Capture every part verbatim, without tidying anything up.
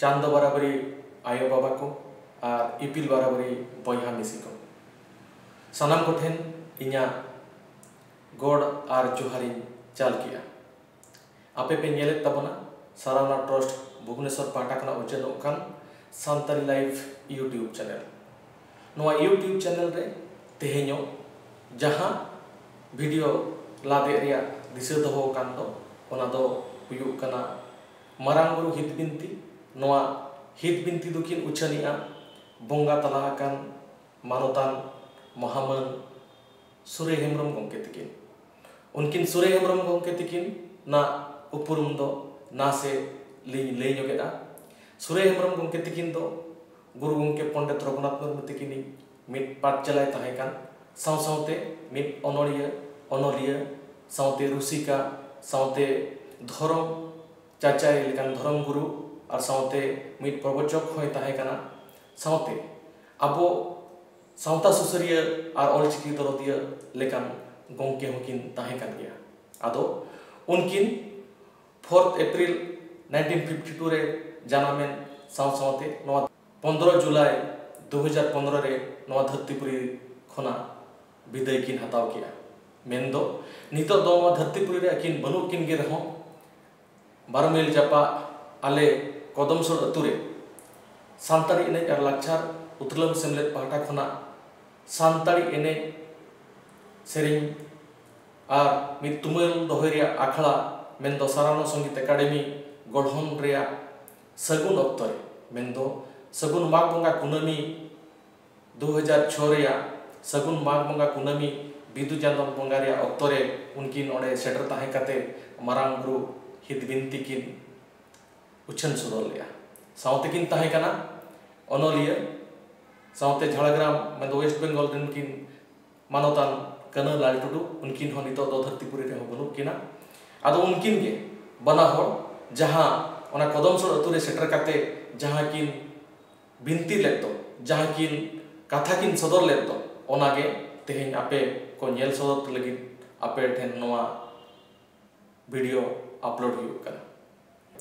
ᱪᱟᱸᱫᱚ ᱵᱟᱨᱟᱵᱟᱹᱨᱤ ᱟᱭᱳ ᱵᱟᱵᱟ ᱠᱚ ᱟᱨ ᱤᱯᱤᱞ ᱵᱟᱨᱟᱵᱟᱹᱨᱤ ᱵᱚᱭᱦᱟ ᱢᱤᱥᱤ ᱠᱚ, ᱥᱟᱱᱟᱢ ᱠᱚᱴᱷᱮᱱ ᱤᱧᱟᱹᱜ ᱜᱚᱰ ᱟᱨ ᱡᱚᱦᱟᱨᱤᱧ ᱪᱟᱞ ᱠᱮᱜᱼᱟ᱾ ᱟᱯᱮ ᱯᱮ ᱧᱮᱞᱮᱫ ᱛᱟᱵᱚᱱᱟ ᱥᱟᱨᱟᱣᱱᱟ ᱴᱨᱟᱥᱴ ᱵᱷᱩᱵᱽᱱᱮᱥᱚᱨ ᱯᱟᱦᱴᱟ ᱠᱷᱚᱱᱟᱜ ᱩᱪᱷᱟᱹᱱᱚᱜ ᱠᱟᱱ ᱥᱟᱱᱛᱟᱲᱤ ᱞᱟᱭᱤᱵᱷ YouTube ᱪᱮᱱᱮᱞ᱾ ᱱᱚᱣᱟ YouTube ᱪᱮᱱᱮᱞ ᱨᱮ ᱛᱮᱦᱮᱧᱚᱜ ᱡᱟᱦᱟᱸ ᱵᱷᱤᱰᱤᱭᱳ ᱞᱟᱫᱮ ᱨᱮᱭᱟᱜ ᱫᱤᱥᱟᱹ ᱫᱚᱦᱚ ᱟᱠᱟᱱ ᱫᱚ, ᱚᱱᱟ ᱫᱚ ᱦᱩᱭᱩᱜ ᱠᱟᱱᱟ ᱢᱟᱨᱟᱝ ᱵᱩᱨᱩ ᱦᱤᱛ ᱵᱤᱱᱛᱤ᱾ ᱱᱚᱣᱟ ᱦᱤᱛ ᱵᱤᱱᱛᱤ ᱫᱚᱠᱤᱱ ᱩᱪᱷᱟᱹᱱᱮᱜᱼᱟ ᱵᱚᱸᱜᱟ ᱛᱟᱞᱟ ᱟᱠᱟᱱ ᱢᱟᱱᱚᱛᱟᱱ ᱢᱚᱦᱟᱢᱟᱹᱱ ᱥᱩᱨᱮ ᱦᱮᱢᱵᱨᱚᱢ ᱜᱚᱢᱠᱮ ᱛᱤᱠᱤᱱ᱾ ᱩᱱᱠᱤᱱ ᱥᱩᱨᱮ ᱦᱮᱢᱵᱨᱚᱢ ᱜᱚᱢᱠᱮ ᱛᱤᱠᱤᱱ ᱱᱟᱜ ᱩᱯᱨᱩᱢ ᱫᱚ ᱱᱟᱥᱮ ᱞᱤᱧ ᱞᱟᱹᱭ ᱧᱚᱜᱮᱫᱼᱟ᱾ ᱥᱩᱨᱮ ᱦᱮᱢᱵᱨᱚᱢ ᱜᱚᱢᱠᱮ ᱛᱤᱠᱤᱱ ᱫᱚ ᱜᱩᱨᱩ ᱜᱚᱢᱠᱮ ᱯᱚᱱᱰᱤᱛ ᱨᱚᱜᱷᱩᱱᱟᱛᱷ ᱢᱩᱨᱢᱩ ᱛᱤᱠᱤᱱᱤᱡ ᱢᱤᱫ ᱯᱟᱴᱪᱟᱞᱟᱭ ᱛᱟᱦᱮᱸ ᱠᱟᱱ, ᱥᱟᱶ ᱥᱟᱶᱛᱮ ᱢᱤᱫ ᱚᱱᱚᱲᱤᱭᱟᱹ, ᱚᱱᱚᱞᱤᱭᱟᱹ, ᱥᱟᱶᱛᱮ ᱨᱩᱥᱤᱠᱟ, ᱥᱟᱶᱛᱮ ᱫᱷᱚᱨᱚᱢ ᱪᱟᱪᱟᱭ ᱞᱮᱠᱟᱱ ᱫᱷᱚᱨᱚᱢ ᱜᱩᱨᱩ, ᱟᱨ ᱥᱟᱶᱛᱮ ᱢᱤᱫ ᱯᱨᱚᱵᱚᱪᱚᱠ ᱦᱚᱸᱭ ᱛᱟᱦᱮᱸ ᱠᱟᱱᱟ᱾ ᱥᱟᱶᱛᱮ ᱟᱵᱚ ᱥᱟᱶᱛᱟ ᱥᱩᱥᱟᱹᱨᱤᱭᱟᱹ ᱟᱨ ᱚᱞᱪᱤᱠᱤ ᱫᱚᱨᱚᱫᱤᱭᱟᱹ ᱞᱮᱠᱟᱱ ᱜᱚᱢᱠᱮ ᱦᱚᱸᱠᱤᱱ ᱛᱟᱦᱮᱸ ᱠᱟᱱ ᱜᱮᱭᱟ᱾ ᱟᱫᱚ ᱩᱱᱠᱤᱱ fourth April nineteen fifty two ᱨᱮ ᱡᱟᱱᱟᱢᱮᱱ ᱥᱟᱶ ᱥᱟᱶᱛᱮ ᱱᱚᱣᱟ ᱯᱚᱱᱫᱽᱨᱚ ᱡᱩᱞᱟᱭ ᱫᱩ ᱦᱟᱡᱟᱨ ᱯᱚᱱᱫᱽᱨᱚ ᱨᱮ ᱱᱚᱣᱟ ᱫᱷᱟᱹᱨᱛᱤᱯᱩᱨᱤ ᱠᱷᱚᱱᱟᱜ ᱵᱤᱫᱟᱹᱭ ᱠᱤᱱ ᱦᱟᱛᱟᱣ ᱠᱮᱜᱼᱟ᱾ ᱢᱮᱱᱫᱚ ᱱᱤᱛᱚᱜ ᱫᱚ ᱱᱚᱣᱟ ᱫᱷᱟᱹᱨᱛᱤᱯᱩᱨᱤ ᱨᱮ ᱟᱹᱠᱤᱱ ᱵᱟᱹᱱᱩᱜ ᱠᱤᱱ ᱜᱮ ᱨᱮᱦᱚᱸ, ᱵᱟᱨᱚ ᱢᱤᱞ ᱡᱟᱯᱟᱜ ᱟᱞᱮ ᱠᱚᱫᱚᱢᱥᱳᱲ ᱟᱹᱛᱩ ᱨᱮ ᱥᱟᱱᱛᱟᱲᱤ ᱮᱱᱮᱡ ᱟᱨ ᱞᱟᱠᱪᱟᱨ ᱩᱛᱞᱟᱹᱢ ᱥᱮᱢᱞᱮᱫ ᱯᱟᱦᱴᱟ ᱠᱷᱚᱱᱟᱜ ᱥᱟᱱᱛᱟᱲᱤ ᱮᱱᱮᱡ ᱥᱮᱨᱮᱧ ᱟᱨ ᱢᱤᱫ ᱛᱩᱢᱟᱹᱞ ᱫᱚᱦᱚᱭ ᱨᱮᱭᱟᱜ ᱟᱠᱷᱲᱟ, ᱢᱮᱱᱫᱚ ᱥᱟᱨᱟᱣᱱᱟ ᱥᱚᱝᱜᱤᱛ ᱮᱠᱟᱰᱮᱢᱤ ᱜᱚᱲᱦᱚᱱ ᱨᱮᱭᱟᱜ ᱥᱟᱹᱜᱩᱱ ᱚᱠᱛᱚ ᱨᱮ, ᱢᱮᱱᱫᱚ ᱥᱟᱹᱜᱩᱱ ᱢᱟᱜᱽ ᱵᱚᱸᱜᱟ ᱠᱩᱱᱟᱹᱢᱤ ᱫᱩ ᱦᱟᱡᱟᱨ ᱪᱷᱚ ᱨᱮᱭᱟᱜ ᱥᱟᱹᱜᱩᱱ ᱢᱟᱜᱽ ᱵᱚᱸᱜᱟ ᱠᱩᱱᱟᱹᱢᱤ ᱵᱤᱫᱩ ᱪᱟᱸᱫᱚᱱ ᱵᱚᱸᱜᱟ ᱨᱮᱭᱟᱜ ᱚᱠᱛᱚ ᱨᱮ ᱩᱱᱠᱤᱱ ᱚᱸᱰᱮ ᱥᱮᱴᱮᱨ ᱛᱟᱦᱮᱸ ᱠᱟᱛᱮ ᱢᱟᱨᱟᱝ ᱵᱩᱨᱩ ᱦᱤᱛ ᱵᱤᱱᱛᱤ ᱠᱤᱱ ᱩᱪᱷᱟᱹᱱ ᱥᱚᱫᱚᱨ ᱞᱮᱫᱼᱟ᱾ ᱥᱟᱶᱛᱮ ᱠᱤᱱ ᱛᱟᱦᱮᱸ ᱠᱟᱱᱟ ᱚᱱᱚᱞᱤᱭᱟᱹ, ᱥᱟᱶᱛᱮ ᱡᱷᱟᱲᱜᱨᱟᱢ, ᱢᱮᱱᱫᱚ ᱣᱮᱥᱴ ᱵᱮᱝᱜᱚᱞ ᱨᱮᱱ ᱠᱤᱱ ᱢᱟᱱᱚᱛᱟᱱ ᱠᱟᱹᱱᱟᱹ ᱞᱟᱞ ᱴᱩᱰᱩ, ᱩᱱᱠᱤᱱ ᱦᱚᱸ ᱱᱤᱛᱚᱜ ᱫᱚ ᱫᱷᱟᱹᱨᱛᱤ ᱯᱩᱨᱤ ᱨᱮᱦᱚᱸ ᱵᱟᱹᱱᱩᱜ ᱠᱤᱱᱟ᱾ ᱟᱫᱚ ᱩᱱᱠᱤᱱ ᱜᱮ ᱵᱟᱱᱟ ᱦᱚᱲ ᱡᱟᱦᱟᱸ ᱚᱱᱟ ᱠᱚᱫᱚᱢᱥᱳᱲ ᱟᱹᱛᱩ ᱨᱮ ᱥᱮᱴᱮᱨ ᱠᱟᱛᱮ ᱡᱟᱦᱟᱸ ᱠᱤᱱ ᱵᱤᱱᱛᱤ ᱞᱮᱫ ᱫᱚ, ᱡᱟᱦᱟᱸ ᱠᱤᱱ ᱠᱟᱛᱷᱟ ᱠᱤᱱ ᱥᱚᱫᱚᱨ ᱞᱮᱫ ᱫᱚ, ᱚᱱᱟᱜᱮ ᱛᱮᱦᱮᱧ ᱟᱯᱮ ᱠᱚ ᱧᱮᱞ ᱥᱚᱫᱚᱨ ᱞᱟᱹᱜᱤᱫ ᱟᱯᱮ ᱴᱷᱮᱱ ᱱᱚᱣᱟ ᱵᱷᱤᱰᱤᱭᱳ ᱟᱯᱞᱳᱰ ᱦᱩᱭᱩᱜ ᱠᱟᱱᱟ᱾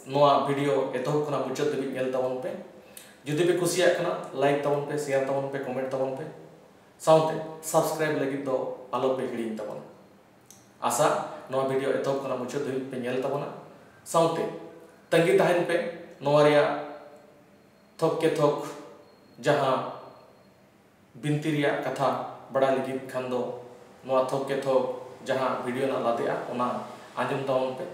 ᱱᱚᱣᱟ video ᱮᱛᱚᱦᱚᱵ ᱠᱷᱚᱱᱟᱜ ᱢᱩᱪᱟᱹᱫ ᱫᱷᱟᱹᱵᱤᱡ ᱧᱮᱞ ᱛᱟᱵᱚᱱ ᱯᱮ᱾ ᱡᱩᱫᱤ ᱯᱮ ᱠᱩᱥᱤᱭᱟᱜ ᱠᱟᱱᱟ, like ᱛᱟᱵᱚᱱ ᱯᱮ, share ᱛᱟᱵᱚᱱ ᱯᱮ, comment ᱛᱟᱵᱚᱱ ᱯᱮ, ᱥᱟᱶᱛᱮ subscribe ᱞᱟᱹᱜᱤᱫ ᱫᱚ ᱟᱞᱚ ᱯᱮ ᱦᱤᱲᱤᱧ ᱛᱟᱵᱚᱱᱟ᱾ ᱟᱥᱟ ᱱᱚᱣᱟ video ᱮᱛᱚᱦᱚᱵ ᱠᱷᱚᱱᱟᱜ ᱢᱩᱪᱟᱹᱫ ᱫᱷᱟᱹᱵᱤᱡ ᱯᱮ ᱧᱮᱞ ᱛᱟᱵᱚᱱᱟ, ᱥᱟᱶᱛᱮ ᱛᱟᱺᱜᱤ ᱛᱟᱦᱮᱱ ᱯᱮ ᱱᱚᱣᱟ ᱨᱮᱭᱟᱜ ᱛᱷᱚᱠ ᱠᱮ ᱛᱷᱚᱠ ᱡᱟᱦᱟᱸ ᱵᱤᱱᱛᱤ ᱨᱮᱭᱟᱜ ᱠᱟᱛᱷᱟ ᱵᱟᱲᱟᱭ ᱞᱟᱹᱜᱤᱫ ᱠᱷᱟᱱ ᱫᱚ ᱱᱚᱣᱟ ᱛᱷᱚᱠ ᱠᱮ ᱛᱷᱚᱠ ᱡᱟᱦᱟᱸ video ᱱᱟᱜ ᱞᱟᱫᱮᱜᱼᱟ, ᱚᱱᱟ ᱟᱸᱡᱚᱢ ᱛᱟᱵᱚᱱ ᱯᱮ᱾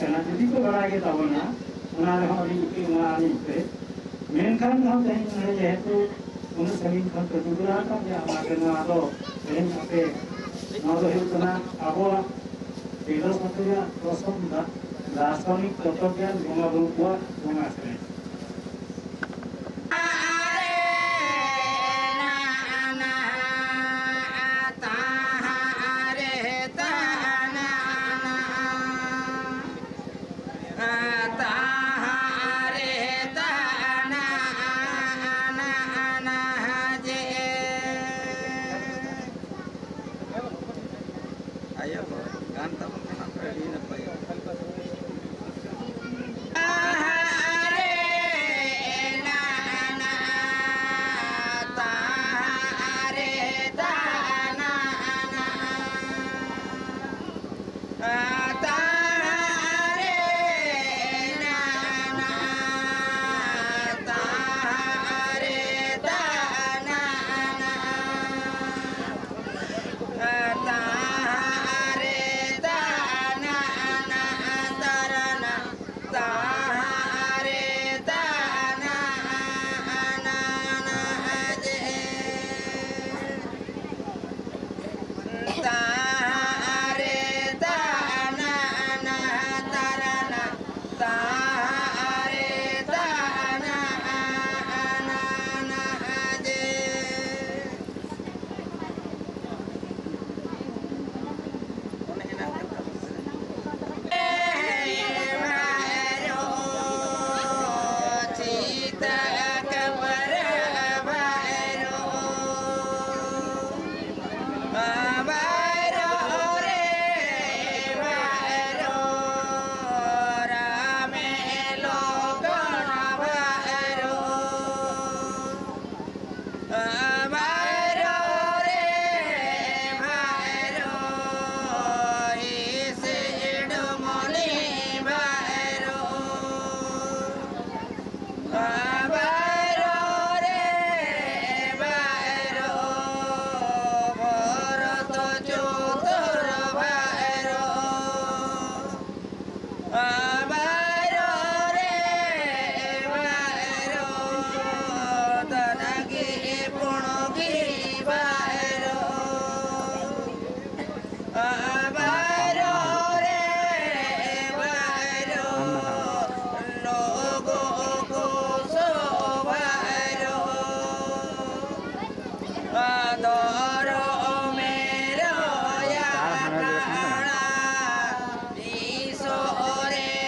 ᱠᱟᱱᱟ, ᱡᱩᱫᱤ ᱠᱚ ᱵᱟᱲᱟᱭ ᱜᱮ ᱛᱟᱵᱚᱱᱟ, ᱚᱱᱟ ᱨᱮᱦᱚᱸ ᱟᱹᱰᱤ ᱩᱛᱟᱹᱨ ᱚᱱᱟ ᱟᱹᱞᱤᱧ ᱯᱮ᱾ ᱢᱮᱱᱠᱷᱟᱱ ᱦᱚᱸ ᱛᱮᱦᱮᱧ ᱱᱚᱰᱮ ᱡᱮᱦᱮᱛᱩ ᱩᱱᱟᱹᱜ ᱥᱟᱺᱜᱤᱧ ᱠᱷᱚᱱ ᱯᱮ ᱫᱩᱲᱩᱵ ᱟᱠᱟᱫ ᱞᱮᱭᱟ, ᱚᱱᱟᱛᱮ ᱱᱚᱣᱟ ᱫᱚ ᱛᱮᱦᱮᱧ ᱟᱯᱮ, ᱱᱚᱣᱟ ᱫᱚ ᱦᱩᱭᱩᱜ ᱠᱟᱱᱟ ᱟᱵᱚᱣᱟᱜ ᱯᱷᱤᱞᱳᱥᱚᱯᱷᱤ ᱨᱮᱭᱟᱜ ᱯᱨᱚᱥᱚᱝᱜ ᱫᱟ-, ᱫᱟᱨᱥᱚᱱᱤᱠ ᱛᱚᱛᱛᱚ ᱜᱮᱭᱟᱱ ᱵᱚᱸᱜᱟ ᱵᱩᱨᱩ ᱠᱚᱣᱟᱜ ᱵᱚᱸᱜᱟ ᱥᱮᱨᱮᱧ᱾ ᱟᱭᱳ ᱦᱚᱲ ᱜᱟᱱ ᱛᱟᱵᱚᱱ ᱠᱟᱱᱟ ᱯᱮ, ᱟᱹᱰᱤ ᱱᱟᱯᱟᱭ᱾ ᱵᱟᱭᱨᱚ ᱨᱮ ᱵᱟᱭᱨᱚ, ᱛᱟᱱᱟᱜᱤ ᱯᱩᱬᱜᱤ ᱵᱟᱭᱨᱚ᱾ ᱵᱟᱭᱨᱚ ᱨᱮ ᱵᱟᱭᱨᱚ, ᱞᱚᱜᱚ ᱠᱚ ᱥᱚ ᱵᱟᱭᱨᱚ᱾ ᱟᱫᱚᱨᱚ ᱢᱮᱨᱚᱭᱟ ᱠᱟᱲᱟ, ᱛᱤᱥᱚᱨᱮ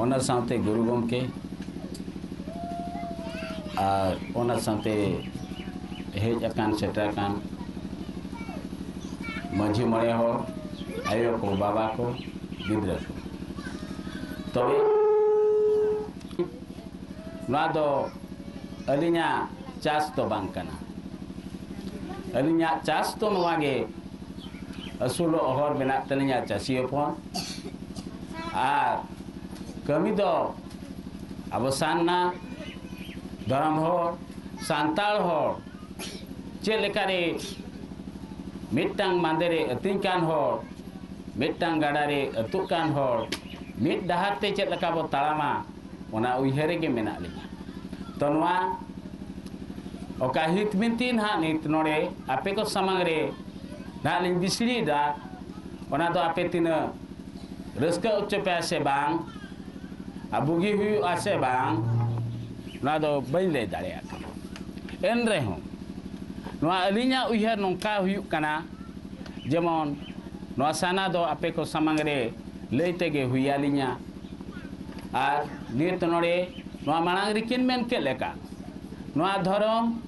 ᱚᱱᱟ ᱥᱟᱶᱛᱮ ᱜᱩᱨᱩ ᱜᱚᱢᱠᱮ ᱟᱨ ᱚᱱᱟ ᱥᱟᱶᱛᱮ ᱦᱮᱡ ᱟᱠᱟᱱ ᱥᱮᱴᱮᱨ ᱟᱠᱟᱱ ᱢᱟᱹᱡᱷᱤ ᱢᱚᱬᱮ ᱦᱚᱲ, ᱟᱭᱳ ᱠᱚ, ᱵᱟᱵᱟ ᱠᱚ, ᱜᱤᱫᱽᱨᱟᱹ ᱠᱚ᱾ ᱛᱚᱵᱮ ᱱᱚᱣᱟ ᱫᱚ ᱟᱹᱞᱤᱧᱟᱜ ᱪᱟᱥ ᱫᱚ ᱵᱟᱝ ᱠᱟᱱᱟ᱾ ᱟᱹᱞᱤᱧᱟᱜ ᱪᱟᱥ ᱫᱚ ᱱᱚᱣᱟ ᱜᱮ, ᱟᱹᱥᱩᱞᱚᱜ ᱦᱚᱨ ᱢᱮᱱᱟᱜ ᱛᱟᱹᱞᱤᱧᱟ ᱪᱟᱹᱥᱤ ᱦᱚᱯᱚᱱ᱾ ᱟᱨ ᱠᱟᱹᱢᱤ ᱫᱚ ᱟᱵᱚ ᱥᱟᱨᱱᱟ ᱫᱷᱚᱨᱚᱢ ᱦᱚᱲ, ᱥᱟᱱᱛᱟᱲ ᱦᱚᱲ ᱪᱮᱫ ᱞᱮᱠᱟᱨᱮ ᱢᱤᱫᱴᱟᱝ ᱢᱟᱸᱫᱮ ᱨᱮ ᱟᱹᱛᱤᱧ ᱠᱟᱱ ᱦᱚᱲ, ᱢᱤᱫᱴᱟᱝ ᱜᱟᱰᱟ ᱨᱮ ᱟᱹᱛᱩᱜ ᱠᱟᱱ ᱦᱚᱲ, ᱢᱤᱫ ᱰᱟᱦᱟᱨ ᱛᱮ ᱪᱮᱫ ᱞᱮᱠᱟ ᱵᱚ ᱛᱟᱲᱟᱢᱟ, ᱚᱱᱟ ᱩᱭᱦᱟᱹᱨ ᱨᱮᱜᱮ ᱢᱮᱱᱟᱜ ᱞᱤᱧᱟ᱾ ᱛᱚ ᱱᱚᱣᱟ ᱚᱠᱟ ᱦᱤᱛ ᱵᱤᱱᱛᱤ ᱱᱟᱦᱟᱜ ᱱᱤᱛ ᱱᱚᱰᱮ ᱟᱯᱮ ᱠᱚ ᱥᱟᱢᱟᱝ ᱨᱮ ᱱᱟᱦᱟᱜ ᱞᱤᱧ ᱵᱤᱥᱲᱤᱭᱮᱫᱟ, ᱚᱱᱟ ᱫᱚ ᱟᱯᱮ ᱛᱤᱱᱟᱹᱜ ᱨᱟᱹᱥᱠᱟᱹ ᱦᱚᱪᱚ ᱯᱮᱭᱟ ᱥᱮ ᱵᱟᱝ, ᱟᱨ ᱵᱩᱜᱤ ᱦᱩᱭᱩᱜᱼᱟ ᱥᱮ ᱵᱟᱝ, ᱱᱚᱣᱟ ᱫᱚ ᱵᱟᱹᱧ ᱞᱟᱹᱭ ᱫᱟᱲᱮᱭᱟᱜ ᱠᱟᱱᱟ᱾ ᱮᱱ ᱨᱮᱦᱚᱸ ᱱᱚᱣᱟ ᱟᱹᱞᱤᱧᱟᱜ ᱩᱭᱦᱟᱹᱨ ᱱᱚᱝᱠᱟ ᱦᱩᱭᱩᱜ ᱠᱟᱱᱟ, ᱡᱮᱢᱚᱱ ᱱᱚᱣᱟ ᱥᱟᱨᱱᱟ ᱫᱚ ᱟᱯᱮ ᱠᱚ ᱥᱟᱢᱟᱝ ᱨᱮ ᱞᱟᱹᱭ ᱛᱮᱜᱮ ᱦᱩᱭ ᱟᱹᱞᱤᱧᱟ᱾ ᱟᱨ ᱱᱤᱛ ᱱᱚᱰᱮ ᱱᱚᱣᱟ ᱢᱟᱲᱟᱝ ᱨᱮᱠᱤᱱ ᱢᱮᱱ ᱠᱮᱫ ᱞᱮᱠᱟ, ᱱᱚᱣᱟ ᱫᱷᱚᱨᱚᱢ,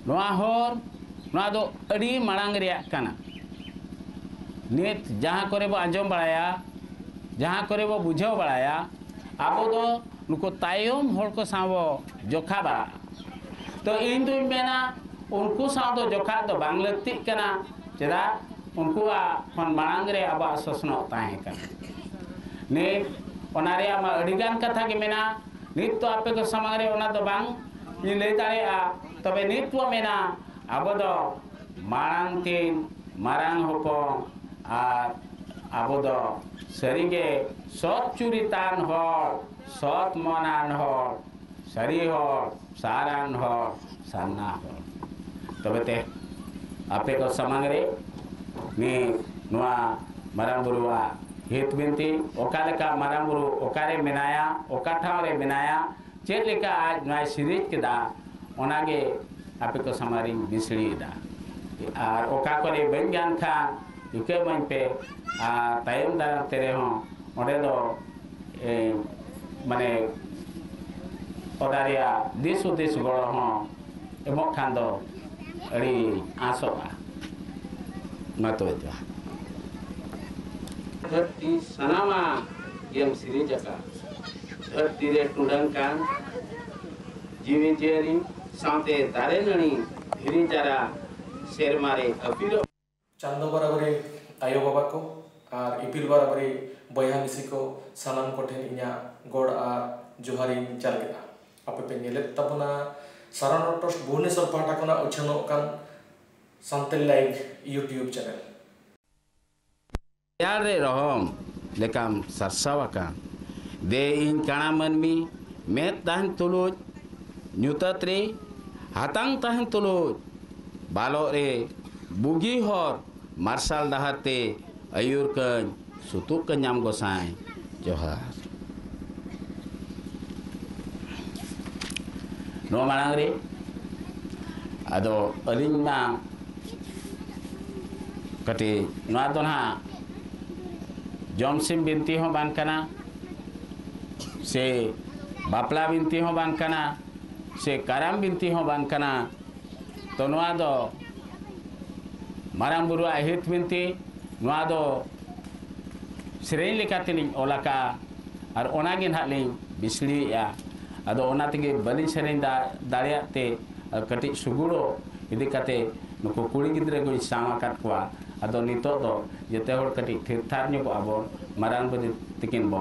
ᱱᱚᱣᱟ ᱦᱚᱨ, ᱱᱚᱣᱟ ᱫᱚ ᱟᱹᱰᱤ ᱢᱟᱲᱟᱝ ᱨᱮᱭᱟᱜ ᱠᱟᱱᱟ᱾ ᱱᱤᱛ ᱡᱟᱦᱟᱸ ᱠᱚᱨᱮ ᱵᱚ ᱟᱸᱡᱚᱢ ᱵᱟᱲᱟᱭᱟ, ᱡᱟᱦᱟᱸ ᱠᱚᱨᱮ ᱵᱚ ᱵᱩᱡᱷᱟᱹᱣ ᱵᱟᱲᱟᱭᱟ, ᱟᱵᱚ ᱫᱚ ᱱᱩᱠᱩ ᱛᱟᱭᱚᱢ ᱦᱚᱲ ᱠᱚ ᱥᱟᱶ ᱵᱚ ᱡᱚᱠᱷᱟ ᱵᱟᱲᱟᱜᱼᱟ᱾ ᱛᱚ ᱤᱧ ᱫᱩᱧ ᱢᱮᱱᱟ, ᱩᱱᱠᱩ ᱥᱟᱶ ᱫᱚ ᱡᱚᱠᱷᱟ ᱫᱚ ᱵᱟᱝ ᱞᱟᱹᱠᱛᱤᱜ ᱠᱟᱱᱟ᱾ ᱪᱮᱫᱟᱜ? ᱩᱱᱠᱩᱣᱟᱜ ᱠᱷᱚᱱ ᱢᱟᱲᱟᱝ ᱨᱮ ᱟᱵᱚᱣᱟᱜ ᱥᱚᱥᱱᱚᱜ ᱛᱟᱦᱮᱸ ᱠᱟᱱᱟ᱾ ᱱᱤᱛ ᱚᱱᱟ ᱨᱮᱭᱟᱜ ᱢᱟ ᱟᱹᱰᱤᱜᱟᱱ ᱠᱟᱛᱷᱟ ᱜᱮ ᱢᱮᱱᱟᱜᱼᱟ᱾ ᱱᱤᱛ ᱫᱚ ᱟᱯᱮ ᱠᱚ ᱥᱟᱢᱟᱝ ᱨᱮ ᱚᱱᱟ ᱫᱚ ᱵᱟᱝ ᱤᱧ ᱞᱟᱹᱭ ᱫᱟᱲᱮᱭᱟᱜᱼᱟ᱾ ᱛᱚᱵᱮ ᱱᱤᱛ ᱵᱚ ᱢᱮᱱᱟ, ᱟᱵᱚ ᱫᱚ ᱢᱟᱲᱟᱝ ᱛᱤᱱ ᱢᱟᱨᱟᱝ ᱦᱚᱯᱚᱱ, ᱟᱨ ᱟᱵᱚ ᱫᱚ ᱥᱟᱹᱨᱤᱜᱮ ᱥᱚᱛ ᱪᱩᱨᱤᱛᱟᱱ ᱦᱚᱲ, ᱥᱚᱛ ᱢᱚᱱᱟᱱ ᱦᱚᱲ, ᱥᱟᱹᱨᱤ ᱦᱚᱲ, ᱥᱟᱨᱟᱱ ᱦᱚᱲ, ᱥᱟᱨᱱᱟ ᱦᱚᱲ᱾ ᱛᱚᱵᱮ ᱛᱮ ᱟᱯᱮ ᱠᱚ ᱥᱟᱢᱟᱝ ᱨᱮ ᱱᱤᱛ ᱱᱚᱣᱟ ᱢᱟᱨᱟᱝ ᱵᱩᱨᱩᱣᱟᱜ ᱦᱤᱛ ᱵᱤᱱᱛᱤ, ᱚᱠᱟ ᱞᱮᱠᱟ ᱢᱟᱨᱟᱝ ᱵᱩᱨᱩ ᱚᱠᱟᱨᱮ ᱢᱮᱱᱟᱭᱟ, ᱚᱠᱟ ᱴᱷᱟᱶ ᱨᱮ ᱢᱮᱱᱟᱭᱟ, ᱪᱮᱫ ᱞᱮᱠᱟ ᱟᱡ ᱱᱚᱣᱟᱭ ᱥᱤᱨᱤᱡ ᱠᱮᱫᱟ, ᱚᱱᱟᱜᱮ ᱟᱯᱮ ᱠᱚ ᱥᱟᱢᱟᱝ ᱨᱤᱧ ᱵᱤᱥᱲᱤᱭᱮᱫᱟ᱾ ᱟᱨ ᱚᱠᱟ ᱠᱚᱨᱮ ᱵᱟᱹᱧ ᱜᱟᱱ ᱠᱷᱟᱱ ᱤᱠᱟᱹ ᱢᱟᱹᱧ ᱯᱮ, ᱟᱨ ᱛᱟᱭᱚᱢ ᱫᱟᱨᱟᱢ ᱛᱮ ᱨᱮᱦᱚᱸ ᱚᱸᱰᱮ ᱫᱚ ᱮ, ᱢᱟᱱᱮ ᱚᱱᱟ ᱨᱮᱭᱟᱜ ᱫᱤᱥ ᱦᱩᱫᱤᱥ ᱜᱚᱲᱚ ᱦᱚᱸ ᱮᱢᱚᱜ ᱠᱷᱟᱱ ᱫᱚ ᱟᱹᱰᱤ ᱟᱸᱥᱚᱜᱼᱟ᱾ ᱢᱟ ᱛᱚᱵᱮ ᱡᱚᱦᱟᱨ᱾ ᱫᱷᱟᱹᱨᱛᱤ ᱥᱟᱱᱟᱢᱟᱜ ᱜᱮᱢ ᱥᱤᱨᱤᱡᱽ ᱟᱠᱟᱫ᱾ ᱫᱷᱟᱹᱨᱛᱤ ᱨᱮ ᱴᱩᱰᱟᱹᱝ ᱠᱟᱱ ᱡᱤᱣᱤ ᱡᱤᱭᱟᱹᱞᱤ ᱥᱟᱶᱛᱮ ᱫᱟᱨᱮ ᱱᱟᱹᱲᱤ ᱫᱷᱤᱨᱤ ᱪᱟᱨᱟ ᱥᱮᱨᱢᱟ ᱨᱮ ᱟᱹᱯᱤᱞᱚᱜ᱾ ᱪᱟᱸᱫᱚ ᱵᱟᱨᱟᱵᱟᱨᱤ ᱟᱭᱳ ᱵᱟᱵᱟ ᱠᱚ ᱟᱨ ᱤᱯᱤᱞ ᱵᱟᱨᱟᱵᱟᱨᱤ ᱵᱚᱭᱦᱟ ᱢᱤᱥᱤ ᱠᱚ, ᱥᱟᱱᱟᱢ ᱠᱚᱴᱷᱮᱱ ᱤᱧᱟᱹᱜ ᱜᱚᱰ ᱟᱨ ᱡᱚᱦᱟᱨᱤᱧ ᱪᱟᱞ ᱠᱮᱫᱟ᱾ ᱟᱯᱮ ᱯᱮ ᱧᱮᱞᱮᱫ ᱛᱟᱵᱚᱱᱟ ᱥᱟᱨᱚᱱᱟ ᱴᱨᱟᱥᱴ ᱵᱷᱩᱵᱚᱱᱮᱥᱚᱨ ᱯᱟᱦᱴᱟ ᱠᱷᱚᱱᱟᱜ ᱩᱪᱷᱟᱹᱱᱚᱜ ᱠᱟᱱ ᱥᱟᱱᱛᱟᱲᱤ ᱞᱟᱭᱤᱵᱷ YouTube ᱪᱮᱱᱮᱞ᱾ ᱨᱮᱭᱟᱲ ᱨᱮ ᱨᱚᱦᱚᱢ ᱞᱮᱠᱟᱢ ᱥᱟᱨᱥᱟᱣ ᱟᱠᱟᱱ᱾ ᱫᱮ ᱤᱧ ᱠᱟᱬᱟ ᱢᱟᱹᱱᱢᱤ, ᱢᱮᱫ ᱛᱟᱦᱮᱱ ᱛᱩᱞᱩᱡ ᱧᱩᱛᱟᱹᱛ ᱨᱮ, ᱦᱟᱛᱟᱝ ᱛᱟᱦᱮᱱ ᱛᱩᱞᱩᱡ ᱵᱟᱞᱚᱜ ᱨᱮ, ᱵᱩᱜᱤ ᱦᱚᱨ ᱢᱟᱨᱥᱟᱞ ᱰᱟᱦᱟᱨ ᱛᱮ ᱟᱹᱭᱩᱨ ᱠᱟᱹᱧ, ᱥᱩᱛᱩᱜ ᱠᱟᱹᱧᱟᱢ ᱜᱚᱸᱥᱟᱭ᱾ ᱡᱚᱦᱟᱨ᱾ ᱱᱚᱣᱟ ᱢᱟᱲᱟᱝ ᱨᱮ ᱟᱫᱚ ᱟᱹᱞᱤᱧ ᱢᱟ ᱠᱟᱹᱴᱤᱡ ᱱᱚᱣᱟ ᱫᱚ ᱱᱟᱦᱟᱜ ᱡᱚᱢᱥᱤᱢ ᱵᱤᱱᱛᱤ ᱦᱚᱸ ᱵᱟᱝ ᱠᱟᱱᱟ, ᱥᱮ ᱵᱟᱯᱞᱟ ᱵᱤᱱᱛᱤ ᱦᱚᱸ ᱵᱟᱝ ᱠᱟᱱᱟ, ᱥᱮ ᱠᱟᱨᱟᱢ ᱵᱤᱱᱛᱤ ᱦᱚᱸ ᱵᱟᱝ ᱠᱟᱱᱟ᱾ ᱛᱚ ᱱᱚᱣᱟ ᱫᱚ ᱢᱟᱨᱟᱝ ᱵᱩᱨᱩᱣᱟᱜ ᱦᱤᱛ ᱵᱤᱱᱛᱤ, ᱱᱚᱣᱟ ᱫᱚ ᱥᱮᱨᱮᱧ ᱞᱮᱠᱟᱛᱮᱞᱤᱧ ᱚᱞ ᱟᱠᱟᱫᱼᱟ᱾ ᱟᱨ ᱚᱱᱟᱜᱮ ᱱᱟᱦᱟᱜ ᱞᱤᱧ ᱵᱤᱥᱲᱤᱭᱮᱫᱼᱟ᱾ ᱟᱫᱚ ᱚᱱᱟ ᱛᱮᱜᱮ ᱵᱟᱹᱞᱤᱧ ᱥᱮᱨᱮᱧ ᱫᱟ-, ᱫᱟᱲᱮᱭᱟᱜ ᱛᱮ, ᱟᱨ ᱠᱟᱹᱴᱤᱡ ᱥᱩᱜᱩᱲᱚ ᱤᱫᱤ ᱠᱟᱛᱮ ᱱᱩᱠᱩ ᱠᱩᱲᱤ ᱜᱤᱫᱽᱨᱟᱹ ᱠᱚᱧ ᱥᱟᱶ ᱟᱠᱟᱫ ᱠᱚᱣᱟ᱾ ᱟᱫᱚ ᱱᱤᱛᱚᱜ ᱫᱚ ᱡᱚᱛᱚ ᱦᱚᱲ ᱠᱟᱹᱴᱤᱡ ᱛᱷᱤᱨ ᱛᱷᱟᱨ ᱧᱚᱜᱚᱜ ᱟᱵᱚᱱ, ᱢᱟᱨᱟᱝ ᱵᱟᱹᱵᱩ ᱛᱟᱹᱠᱤᱱ ᱵᱚ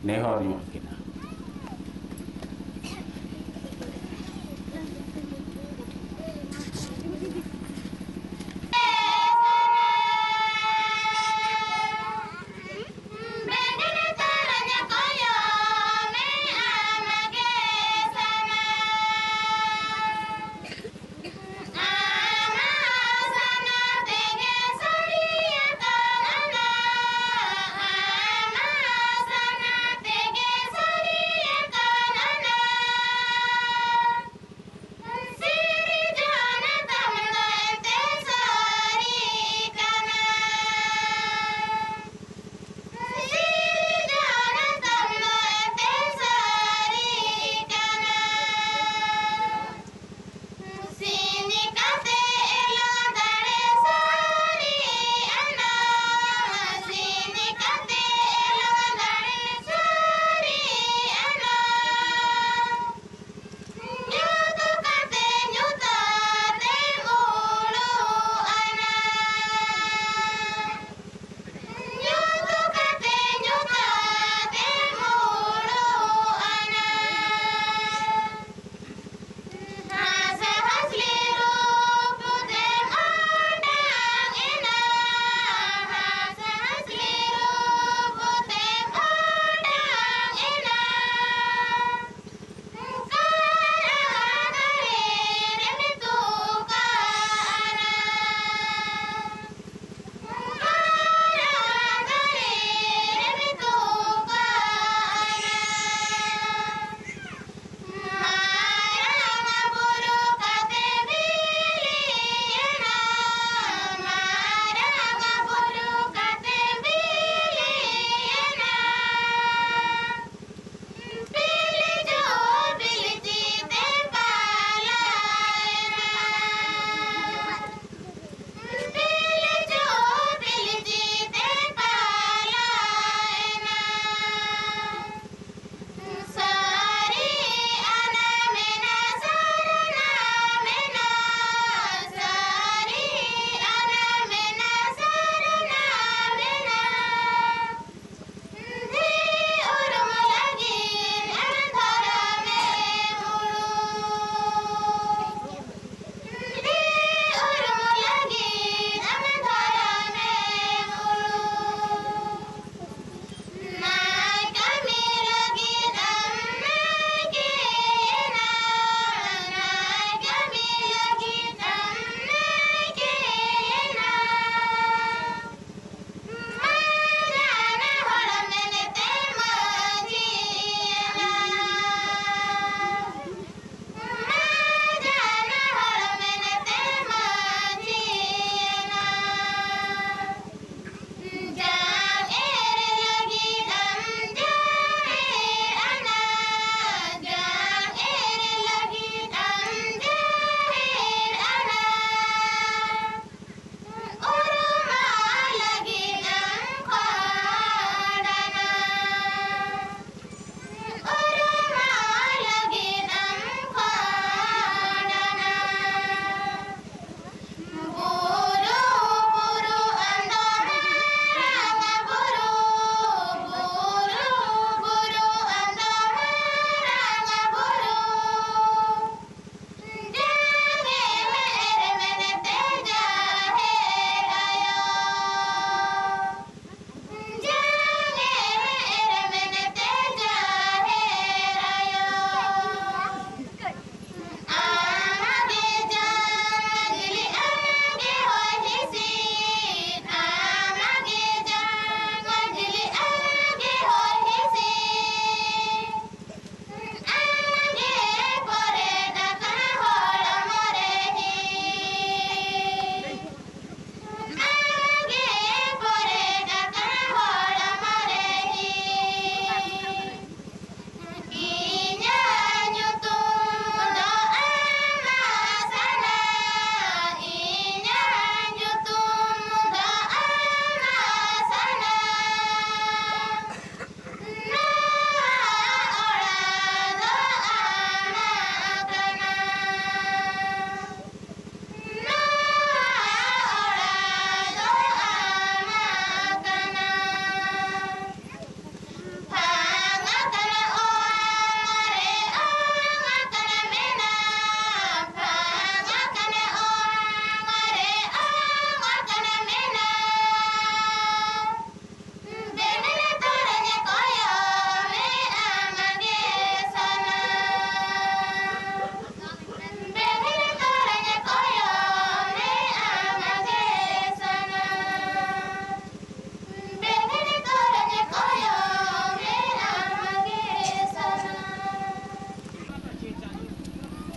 ᱱᱮᱦᱚᱨ ᱧᱚᱜ ᱟᱹᱠᱤᱱᱟ᱾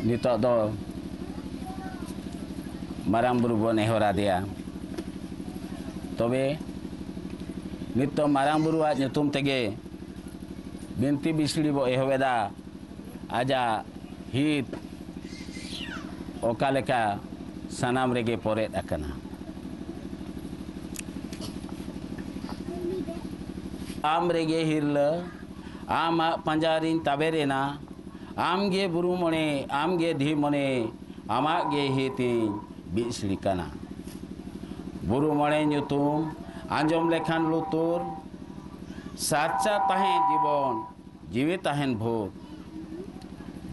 ᱱᱤᱛᱚᱜ ᱫᱚ ᱢᱟᱨᱟᱝ ᱵᱩᱨᱩ ᱵᱚᱱ ᱱᱮᱦᱚᱨ ᱟᱫᱮᱭᱟ᱾ ᱛᱚᱵᱮ ᱱᱤᱛᱚᱜ ᱢᱟᱨᱟᱝ ᱵᱩᱨᱩᱣᱟᱜ ᱧᱩᱛᱩᱢ ᱛᱮᱜᱮ ᱵᱤᱱᱛᱤ ᱵᱤᱥᱲᱤ ᱵᱚ ᱮᱦᱚᱵ ᱮᱫᱟ᱾ ᱟᱡᱟᱜ ᱦᱤᱛ ᱚᱠᱟ ᱞᱮᱠᱟ ᱥᱟᱱᱟᱢ ᱨᱮᱜᱮ ᱯᱚᱨᱮᱫ ᱟᱠᱟᱱᱟ᱾ ᱟᱢ ᱨᱮᱜᱮ ᱦᱤᱨᱞᱟᱹ, ᱟᱢᱟᱜ ᱯᱟᱸᱡᱟ ᱨᱤᱧ ᱛᱟᱵᱮᱨ ᱮᱱᱟ᱾ ᱟᱢ ᱜᱮ ᱵᱩᱨᱩ ᱢᱚᱬᱮ, ᱟᱢ ᱜᱮ ᱫᱷᱤ ᱢᱚᱬᱮ, ᱟᱢᱟᱜ ᱜᱮ ᱦᱤᱛᱤᱧ ᱵᱤᱥᱲᱤ ᱠᱟᱱᱟ᱾ ᱵᱩᱨᱩ ᱢᱚᱬᱮ ᱧᱩᱛᱩᱢ ᱟᱸᱡᱚᱢ ᱞᱮᱠᱷᱟᱱ ᱞᱩᱛᱩᱨ ᱥᱟᱨᱪᱟ ᱛᱟᱦᱮᱸ ᱡᱤᱵᱚᱱ, ᱡᱤᱣᱤ ᱛᱟᱦᱮᱱ ᱵᱷᱳᱨ᱾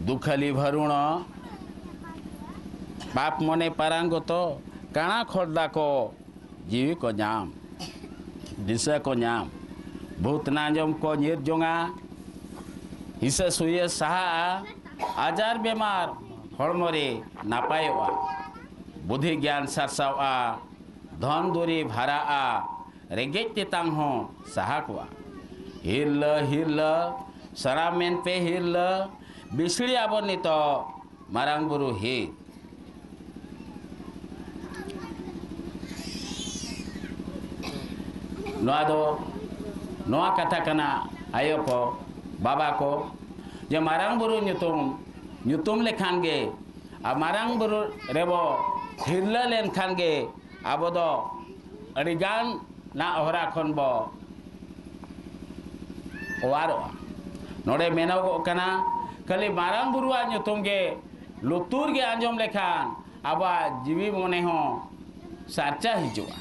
ᱫᱩᱠᱷᱟᱹᱞᱤ ᱵᱷᱟᱹᱨᱩᱬᱚ, ᱯᱟᱯ ᱢᱚᱱᱮ ᱯᱟᱨᱟᱝᱜᱚᱛᱚ, ᱠᱟᱬᱟ ᱠᱷᱚᱨᱫᱟ ᱠᱚ, ᱡᱤᱣᱤ ᱠᱚ ᱧᱟᱢ, ᱫᱤᱥᱟᱹ ᱠᱚ ᱧᱟᱢ, ᱵᱷᱩᱛ ᱱᱟᱸᱡᱚᱢ ᱠᱚ ᱧᱤᱨ ᱡᱚᱝᱟ, ᱦᱤᱥᱟᱹ ᱥᱩᱭᱟᱹ ᱥᱟᱦᱟᱜᱼᱟ, ᱟᱡᱟᱨ ᱵᱮᱢᱟᱨ ᱦᱚᱲᱢᱚ ᱨᱮ ᱱᱟᱯᱟᱭᱚᱜᱼᱟ, ᱵᱩᱫᱷᱤ ᱜᱮᱭᱟᱱ ᱥᱟᱨᱥᱟᱣᱜᱼᱟ, ᱫᱷᱚᱱ ᱫᱩᱨᱤᱵ ᱦᱟᱨᱟᱜᱼᱟ, ᱨᱮᱸᱜᱮᱡ ᱛᱮᱛᱟᱝ ᱦᱚᱸ ᱥᱟᱦᱟ ᱠᱚᱜᱼᱟ᱾ ᱦᱤᱨᱞᱟᱹ, ᱦᱤᱨᱞᱟᱹ, ᱥᱟᱱᱟᱢ ᱢᱮᱱ ᱯᱮ ᱦᱤᱨᱞᱟᱹ, ᱵᱤᱥᱲᱤ ᱟᱵᱚᱱ ᱱᱤᱛᱚᱜ ᱢᱟᱨᱟᱝ ᱵᱩᱨᱩ ᱦᱤᱛ᱾ ᱱᱚᱣᱟ ᱫᱚ, ᱱᱚᱣᱟ ᱠᱟᱛᱷᱟ ᱠᱟᱱᱟ, ᱟᱭᱳ ᱠᱚ, ᱵᱟᱵᱟ ᱠᱚ, ᱡᱮ ᱢᱟᱨᱟᱝ ᱵᱩᱨᱩ ᱧᱩᱛᱩᱢ, ᱧᱩᱛᱩᱢ ᱞᱮᱠᱷᱟᱱ ᱜᱮ, ᱟᱨ ᱢᱟᱨᱟᱝ ᱵᱩᱨᱩ ᱨᱮᱵᱚ ᱦᱤᱨᱞᱟᱹ ᱞᱮᱱᱠᱷᱟᱱ ᱜᱮ, ᱟᱵᱚ ᱫᱚ ᱟᱹᱰᱤ ᱜᱟᱱ ᱱᱟᱜ ᱦᱚᱨᱟ ᱠᱷᱚᱱ ᱵᱚ ᱚᱣᱟᱨᱚᱜᱼᱟ᱾ ᱱᱚᱰᱮ ᱢᱮᱱᱚᱜᱚᱜ ᱠᱟᱱᱟ, ᱠᱷᱟᱹᱞᱤ ᱢᱟᱨᱟᱝ ᱵᱩᱨᱩᱣᱟᱜ ᱧᱩᱛᱩᱢ ᱜᱮ ᱞᱩᱛᱩᱨ ᱜᱮ ᱟᱸᱡᱚᱢ ᱞᱮᱠᱷᱟᱱ ᱟᱵᱚᱣᱟᱜ ᱡᱤᱣᱤ ᱢᱚᱱᱮ ᱦᱚᱸ ᱥᱟᱨᱪᱟ ᱦᱤᱡᱩᱜᱼᱟ᱾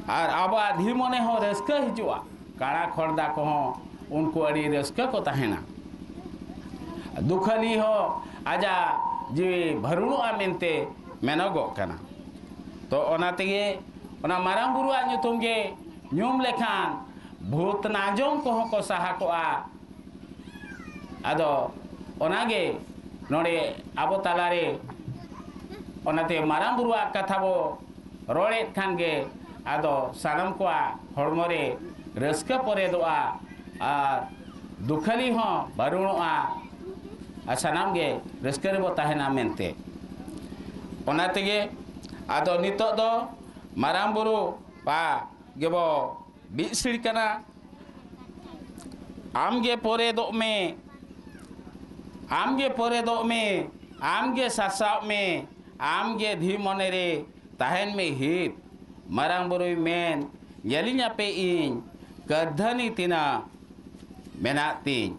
ᱟᱨ ᱟᱵᱚᱣᱟᱜ ᱫᱷᱤ ᱢᱚᱱᱮ ᱦᱚᱸ ᱨᱟᱹᱥᱠᱟᱹ ᱦᱤᱡᱩᱜᱼᱟ᱾ ᱠᱟᱬᱟ ᱠᱷᱚᱲᱫᱟ ᱠᱚᱦᱚᱸ ᱩᱱᱠᱩ ᱟᱹᱰᱤ ᱨᱟᱹᱥᱠᱟᱹ ᱠᱚ ᱛᱟᱦᱮᱱᱟ᱾ ᱫᱩᱠᱷᱟᱹᱞᱤ ᱦᱚᱸ ᱟᱡᱟᱜ ᱡᱤᱣᱤ ᱵᱷᱟᱹᱨᱩᱬᱚᱜᱼᱟ ᱢᱮᱱᱛᱮ ᱢᱮᱱᱚᱜᱚᱜ ᱠᱟᱱᱟ᱾ ᱛᱚ ᱚᱱᱟ ᱛᱮᱜᱮ ᱚᱱᱟ ᱢᱟᱨᱟᱝ ᱵᱩᱨᱩᱣᱟᱜ ᱧᱩᱛᱩᱢ ᱜᱮ ᱧᱩᱢ ᱞᱮᱠᱷᱟᱱ ᱵᱷᱩᱛ ᱱᱟᱸᱡᱚᱢ ᱠᱚᱦᱚᱸ ᱠᱚ ᱥᱟᱦᱟ ᱠᱚᱜᱼᱟ᱾ ᱟᱫᱚ ᱚᱱᱟᱜᱮ ᱱᱚᱰᱮ ᱟᱵᱚ ᱛᱟᱞᱟᱨᱮ ᱚᱱᱟᱛᱮ ᱢᱟᱨᱟᱝ ᱵᱩᱨᱩᱣᱟᱜ ᱠᱟᱛᱷᱟ ᱵᱚ ᱨᱚᱲᱮᱫ ᱠᱷᱟᱱ ᱜᱮ ᱟᱫᱚ ᱥᱟᱱᱟᱢ ᱠᱚᱣᱟᱜ ᱦᱚᱲᱢᱚ ᱨᱮ ᱨᱟᱹᱥᱠᱟᱹ ᱯᱚᱨᱮᱫᱚᱜᱼᱟ ᱟᱨ ᱫᱩᱠᱷᱟᱹᱞᱤ ᱦᱚᱸ ᱵᱟᱹᱨᱩᱬᱚᱜᱼᱟ᱾ ᱟᱨ ᱥᱟᱱᱟᱢ ᱜᱮ ᱨᱟᱹᱥᱠᱟᱹ ᱨᱮᱵᱚ ᱛᱟᱦᱮᱱᱟ ᱢᱮᱱᱛᱮ᱾ ᱚᱱᱟ ᱛᱮᱜᱮ ᱟᱫᱚ ᱱᱤᱛᱚᱜ ᱫᱚ ᱢᱟᱨᱟᱝ ᱵᱩᱨᱩ ᱯᱟ ᱜᱮᱵᱚ ᱵᱤᱫ ᱥᱤᱲ ᱠᱟᱱᱟ᱾ ᱟᱢ ᱜᱮ ᱯᱚᱨᱮᱫᱚᱜ ᱢᱮ, ᱟᱢ ᱜᱮ ᱯᱚᱨᱮᱫᱚᱜ ᱢᱮ, ᱟᱢ ᱜᱮ ᱥᱟᱨᱥᱟᱜ ᱢᱮ, ᱟᱢ ᱜᱮ ᱫᱷᱤ ᱢᱚᱱᱮ ᱨᱮ ᱛᱟᱦᱮᱱ ᱢᱮ ᱦᱤᱛ᱾ ᱢᱟᱨᱟᱝ ᱵᱩᱨᱩᱭ ᱢᱮᱱ, ᱧᱮᱞᱤᱧ ᱟᱯᱮ ᱤᱧ ᱠᱟᱹᱨᱫᱷᱟᱹᱱᱤ ᱛᱤᱱᱟᱹᱜ ᱢᱮᱱᱟᱜ ᱛᱤᱧ᱾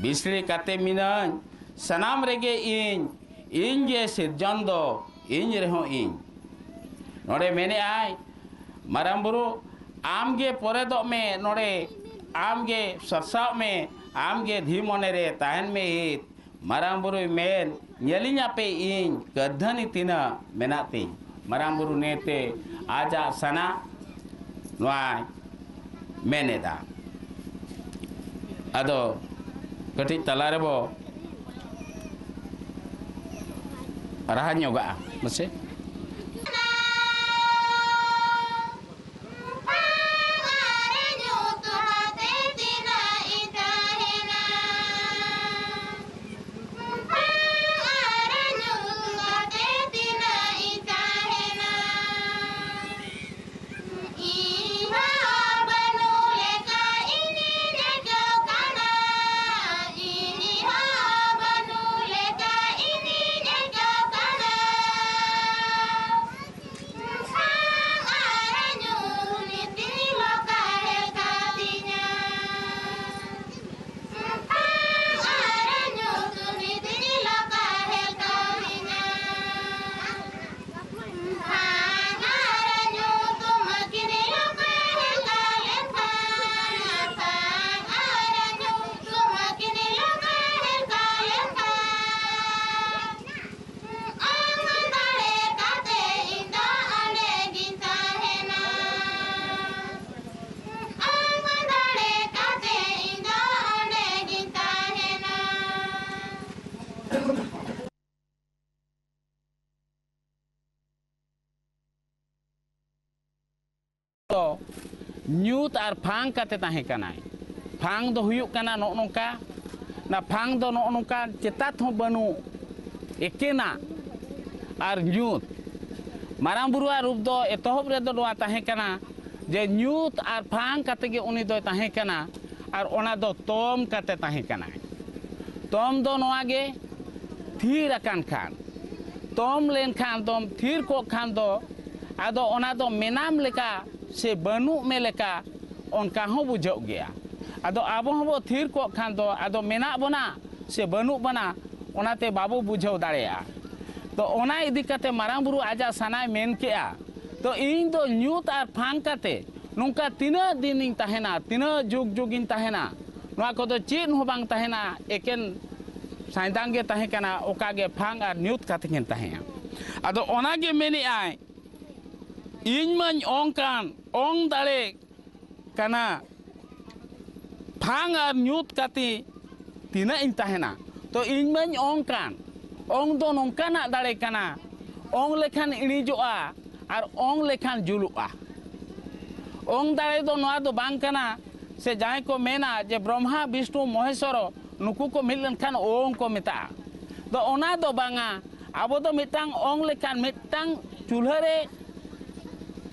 ᱵᱤᱥᱲᱤ ᱠᱟᱛᱮ ᱢᱤᱱᱟᱹᱧ ᱥᱟᱱᱟᱢ ᱨᱮᱜᱮ ᱤᱧ, ᱤᱧ ᱜᱮ ᱥᱤᱨᱡᱚᱱ ᱫᱚ ᱤᱧ ᱨᱮᱦᱚᱸ ᱤᱧ᱾ ᱱᱚᱰᱮ ᱢᱮᱱᱮᱫᱼᱟᱭ, ᱢᱟᱨᱟᱝ ᱵᱩᱨᱩ, ᱟᱢ ᱜᱮ ᱯᱚᱨᱮᱫᱚᱜ ᱢᱮ ᱱᱚᱰᱮ, ᱟᱢ ᱜᱮ ᱥᱟᱨᱥᱟᱜ ᱢᱮ, ᱟᱢ ᱜᱮ ᱫᱷᱤ ᱢᱚᱱᱮ ᱨᱮ ᱛᱟᱦᱮᱱ ᱢᱮ ᱦᱤᱛ᱾ ᱢᱟᱨᱟᱝ ᱵᱩᱨᱩᱭ ᱢᱮᱱ, ᱧᱮᱞᱤᱧ ᱟᱯᱮ ᱤᱧ ᱠᱟᱹᱨᱫᱷᱟᱹᱱᱤ ᱛᱤᱱᱟᱹᱜ ᱢᱮᱱᱟᱜ ᱛᱤᱧ᱾ ᱢᱟᱨᱟᱝ ᱵᱩᱨᱩ ᱱᱤᱭᱟᱹᱛᱮ ᱟᱡᱟᱜ ᱥᱟᱱᱟ ᱱᱚᱣᱟᱭ ᱢᱮᱱ ᱮᱫᱟ᱾ ᱟᱫᱚ ᱠᱟᱹᱴᱤᱡ ᱛᱟᱞᱟ ᱨᱮᱵᱚ ᱨᱟᱦᱟ ᱧᱚᱜᱟᱜᱼᱟ ᱢᱟᱥᱮ᱾ ᱫᱚ ᱧᱩᱛ ᱟᱨ ᱯᱷᱟᱸᱠ ᱠᱟᱛᱮ ᱛᱟᱦᱮᱸ ᱠᱟᱱᱟᱭ᱾ ᱯᱷᱟᱸᱠ ᱫᱚ ᱦᱩᱭᱩᱜ ᱠᱟᱱᱟ ᱱᱚᱜᱼᱚ ᱱᱚᱝᱠᱟ, ᱚᱱᱟ ᱯᱷᱟᱝ ᱫᱚ ᱱᱚᱜᱼᱚ ᱱᱚᱝᱠᱟᱱ ᱪᱮᱛᱟᱛ ᱦᱚᱸ ᱵᱟᱹᱱᱩᱜ, ᱮᱠᱮᱱᱟ ᱟᱨ ᱧᱩᱛ᱾ ᱢᱟᱨᱟᱝ ᱵᱩᱨᱩᱣᱟᱜ ᱨᱩᱯ ᱫᱚ ᱮᱛᱚᱦᱚᱵ ᱨᱮᱫᱚ ᱱᱚᱣᱟ ᱛᱟᱦᱮᱸ ᱠᱟᱱᱟ ᱡᱮ ᱧᱩᱛ ᱟᱨ ᱯᱷᱟᱝ ᱠᱟᱛᱮ ᱜᱮ ᱩᱱᱤ ᱫᱚᱭ ᱛᱟᱦᱮᱸ ᱠᱟᱱᱟ, ᱟᱨ ᱚᱱᱟ ᱫᱚ ᱛᱚᱢ ᱠᱟᱛᱮ ᱛᱟᱦᱮᱸ ᱠᱟᱱᱟᱭ᱾ ᱛᱚᱢ ᱫᱚ ᱱᱚᱣᱟ ᱜᱮ ᱛᱷᱤᱨ ᱟᱠᱟᱱ ᱠᱷᱟᱱ, ᱛᱚᱢ ᱞᱮᱱᱠᱷᱟᱱ ᱫᱚᱢ ᱛᱷᱤᱨ ᱠᱚᱜ ᱠᱷᱟᱱ ᱫᱚ, ᱟᱫᱚ ᱚᱱᱟ ᱫᱚ ᱢᱮᱱᱟᱢ ᱞᱮᱠᱟ ᱥᱮ ᱵᱟᱹᱱᱩᱜ ᱢᱮ ᱞᱮᱠᱟ ᱚᱱᱠᱟ ᱦᱚᱸ ᱵᱩᱡᱷᱟᱹᱜ ᱜᱮᱭᱟ᱾ ᱟᱫᱚ ᱟᱵᱚ ᱦᱚᱸᱵᱚ ᱛᱷᱤᱨ ᱠᱚᱜ ᱠᱷᱟᱱ ᱫᱚ, ᱟᱫᱚ ᱢᱮᱱᱟᱜ ᱵᱚᱱᱟ ᱥᱮ ᱵᱟᱹᱱᱩᱜ ᱵᱚᱱᱟ, ᱚᱱᱟᱛᱮ ᱵᱟᱵᱚ ᱵᱩᱡᱷᱟᱹᱣ ᱫᱟᱲᱮᱭᱟᱜᱼᱟ᱾ ᱛᱚ ᱚᱱᱟ ᱤᱫᱤ ᱠᱟᱛᱮ ᱢᱟᱨᱟᱝ ᱵᱩᱨᱩ ᱟᱡᱟᱜ ᱥᱟᱱᱟᱭ ᱢᱮᱱ ᱠᱮᱜᱼᱟ, ᱛᱚ ᱤᱧ ᱫᱚ ᱧᱩᱛ ᱟᱨ ᱯᱷᱟᱝ ᱠᱟᱛᱮ ᱱᱚᱝᱠᱟ ᱛᱤᱱᱟᱹᱜ ᱫᱤᱱᱤᱧ ᱛᱟᱦᱮᱱᱟ, ᱛᱤᱱᱟᱹᱜ ᱡᱩᱜᱽ ᱡᱩᱜᱽᱤᱧ ᱛᱟᱦᱮᱱᱟ, ᱱᱚᱣᱟ ᱠᱚᱫᱚ ᱪᱮᱫ ᱦᱚᱸ ᱵᱟᱝ ᱛᱟᱦᱮᱱᱟ, ᱮᱠᱮᱱ ᱥᱟᱭᱫᱟᱝ ᱜᱮ ᱛᱟᱦᱮᱸ ᱠᱟᱱᱟ, ᱚᱠᱟ ᱜᱮ ᱯᱷᱟᱝ ᱟᱨ ᱧᱩᱛ ᱠᱟᱛᱮ ᱠᱤᱱ ᱛᱟᱦᱮᱸᱜᱼᱟ᱾ ᱟᱫᱚ ᱚᱱᱟ ᱜᱮ ᱢᱮᱱᱮᱜᱼᱟᱭ, ᱤᱧ ᱢᱟᱧ ᱚᱝ ᱠᱟᱱ, ᱚᱝ ᱫᱟᱲᱮ ᱠᱟᱱᱟ, ᱯᱷᱟᱝ ᱟᱨ ᱧᱩᱛ ᱠᱟᱛᱮ ᱛᱤᱱᱟᱹᱜ ᱤᱧ ᱛᱟᱦᱮᱱᱟ? ᱛᱚ ᱤᱧ ᱢᱟᱧ ᱚᱝ ᱠᱟᱱ, ᱚᱝ ᱫᱚ ᱱᱚᱝᱠᱟᱱᱟᱜ ᱫᱟᱲᱮ ᱠᱟᱱᱟ, ᱚᱝ ᱞᱮᱠᱷᱟᱱ ᱤᱬᱤᱡᱚᱜᱼᱟ ᱟᱨ ᱚᱝ ᱞᱮᱠᱷᱟᱱ ᱡᱩᱞᱩᱜᱼᱟ᱾ ᱚᱝ ᱫᱟᱲᱮ ᱫᱚ ᱱᱚᱣᱟ ᱫᱚ ᱵᱟᱝ ᱠᱟᱱᱟ, ᱥᱮ ᱡᱟᱦᱟᱸᱭ ᱠᱚ ᱢᱮᱱᱟ ᱡᱮ ᱵᱨᱚᱦᱢᱟ, ᱵᱤᱥᱱᱩ, ᱢᱚᱦᱮᱥᱣᱚᱨᱚ ᱱᱩᱠᱩ ᱠᱚ ᱢᱤᱫ ᱞᱮᱱᱠᱷᱟᱱ ᱚᱝ ᱠᱚ ᱢᱮᱛᱟᱜᱼᱟ᱾ ᱫᱚ ᱚᱱᱟ ᱫᱚ ᱵᱟᱝᱟ, ᱟᱵᱚ ᱫᱚ ᱢᱤᱫᱴᱟᱝ ᱚᱝ ᱞᱮᱠᱟᱱ ᱢᱤᱫᱴᱟᱝ ᱪᱩᱞᱦᱟᱹ ᱨᱮ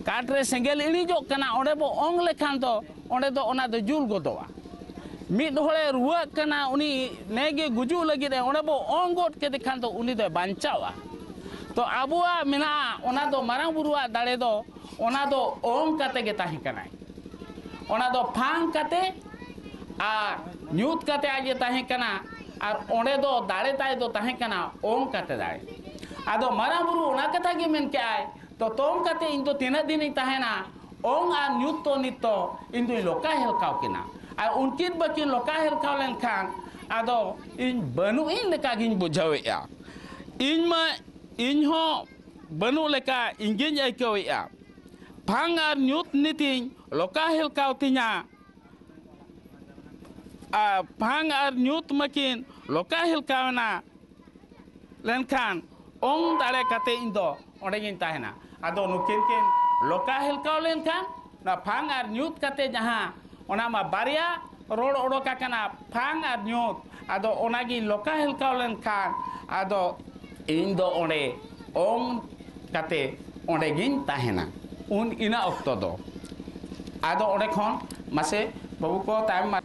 ᱠᱟᱴ ᱨᱮ ᱥᱮᱸᱜᱮᱞ ᱤᱬᱤᱡᱚᱜ ᱠᱟᱱᱟ, ᱚᱸᱰᱮ ᱵᱚ ᱚᱝ ᱞᱮᱠᱷᱟᱱ ᱫᱚ ᱚᱸᱰᱮ ᱫᱚ ᱚᱱᱟ ᱫᱚ ᱡᱩᱞ ᱜᱚᱫᱚᱜᱼᱟ᱾ ᱢᱤᱫ ᱦᱚᱲᱮ ᱨᱩᱣᱟᱹᱜ ᱠᱟᱱᱟ, ᱩᱱᱤ ᱱᱮᱜᱮ ᱜᱩᱡᱩᱜ ᱞᱟᱹᱜᱤᱫ ᱮ, ᱚᱸᱰᱮ ᱵᱚ ᱚᱝ ᱜᱚᱫ ᱠᱮᱫᱮ ᱠᱷᱟᱱ ᱫᱚ ᱩᱱᱤ ᱫᱚᱭ ᱵᱟᱧᱪᱟᱣᱟ᱾ ᱛᱚ ᱟᱵᱚᱣᱟᱜ ᱢᱮᱱᱟᱜᱼᱟ, ᱚᱱᱟ ᱫᱚ ᱢᱟᱨᱟᱝ ᱵᱩᱨᱩᱣᱟᱜ ᱫᱟᱲᱮ ᱫᱚ, ᱚᱱᱟ ᱫᱚ ᱚᱝ ᱠᱟᱛᱮ ᱜᱮ ᱛᱟᱦᱮᱸ ᱠᱟᱱᱟᱭ᱾ ᱚᱱᱟ ᱫᱚ ᱯᱷᱟᱝ ᱠᱟᱛᱮ ᱟᱨ ᱧᱩᱛ ᱠᱟᱛᱮ ᱟᱡ ᱮ ᱛᱟᱦᱮᱸ ᱠᱟᱱᱟ, ᱟᱨ ᱚᱸᱰᱮ ᱫᱚ ᱫᱟᱲᱮ ᱛᱟᱭ ᱫᱚ ᱛᱟᱦᱮᱸ ᱠᱟᱱᱟ ᱚᱝ ᱠᱟᱛᱮ ᱫᱟᱲᱮ᱾ ᱟᱫᱚ ᱢᱟᱨᱟᱝ ᱵᱩᱨᱩ ᱚᱱᱟ ᱠᱟᱛᱷᱟ ᱜᱮ ᱢᱮᱱ ᱠᱮᱜᱼᱟᱭ, ᱛᱚ ᱛᱚᱝ ᱠᱟᱛᱮ ᱤᱧ ᱫᱚ ᱛᱤᱱᱟᱹᱜ ᱫᱤᱱᱤᱧ ᱛᱟᱦᱮᱱᱟ? ᱚᱝ ᱟᱨ ᱧᱩᱛ ᱛᱚ ᱱᱤᱛ ᱫᱚ ᱤᱧ ᱫᱩᱧ ᱞᱚᱠᱟ ᱦᱮᱞᱠᱟᱣ ᱠᱤᱱᱟ, ᱟᱨ ᱩᱱᱠᱤᱱ ᱵᱟᱹᱠᱤᱱ ᱞᱚᱠᱟ ᱦᱮᱞᱠᱟᱣ ᱞᱮᱱᱠᱷᱟᱱ ᱟᱫᱚ ᱤᱧ ᱵᱟᱹᱱᱩᱜ ᱤᱧ ᱞᱮᱠᱟ ᱜᱤᱧ ᱵᱩᱡᱷᱟᱹᱣᱮᱫᱼᱟ᱾ ᱤᱧ ᱢᱟ, ᱤᱧ ᱦᱚᱸ ᱵᱟᱹᱱᱩᱜ ᱞᱮᱠᱟ ᱤᱧ ᱜᱤᱧ ᱟᱹᱭᱠᱟᱹᱣᱮᱫᱼᱟ᱾ ᱯᱷᱟᱝ ᱟᱨ ᱧᱩᱛ ᱱᱤᱛᱤᱧ ᱞᱚᱠᱟ ᱦᱮᱞᱠᱟᱣ ᱛᱤᱧᱟ᱾ ᱟᱨ ᱯᱷᱟᱝ ᱟᱨ ᱧᱩᱛ ᱢᱟᱹᱠᱤᱱ ᱞᱚᱠᱟ ᱦᱮᱞᱠᱟᱣ ᱮᱱᱟ ᱞᱮᱱᱠᱷᱟᱱ ᱚᱝ ᱫᱟᱲᱮ ᱠᱟᱛᱮ ᱤᱧ ᱫᱚ ᱚᱸᱰᱮ ᱜᱤᱧ ᱛᱟᱦᱮᱱᱟ᱾ ᱟᱫᱚ ᱱᱩᱠᱤᱱ ᱠᱤᱱ ᱞᱚᱠᱟ ᱦᱮᱞᱠᱟᱣ ᱞᱮᱱᱠᱷᱟᱱ, ᱚᱱᱟ ᱯᱷᱟᱝ ᱟᱨ ᱧᱩᱛ ᱠᱟᱛᱮ ᱡᱟᱦᱟᱸ, ᱚᱱᱟ ᱢᱟ ᱵᱟᱨᱭᱟ ᱨᱚᱲ ᱚᱰᱚᱠ ᱟᱠᱟᱱᱟ ᱯᱷᱟᱝ ᱟᱨ ᱧᱩᱛ᱾ ᱟᱫᱚ ᱚᱱᱟᱜᱤᱧ ᱞᱚᱠᱟ ᱦᱮᱞᱠᱟᱣ ᱞᱮᱱᱠᱷᱟᱱ ᱟᱫᱚ ᱤᱧ ᱫᱚ ᱚᱸᱰᱮ ᱚᱝ ᱠᱟᱛᱮ ᱚᱸᱰᱮ ᱜᱤᱧ ᱛᱟᱦᱮᱱᱟ ᱩᱱ ᱤᱱᱟᱹ ᱚᱠᱛᱚ ᱫᱚ᱾ ᱟᱫᱚ ᱚᱸᱰᱮ ᱠᱷᱚᱱ ᱢᱟᱥᱮ ᱵᱟᱹᱵᱩ ᱠᱚ ᱛᱟᱭᱚᱢ ᱢᱟ᱾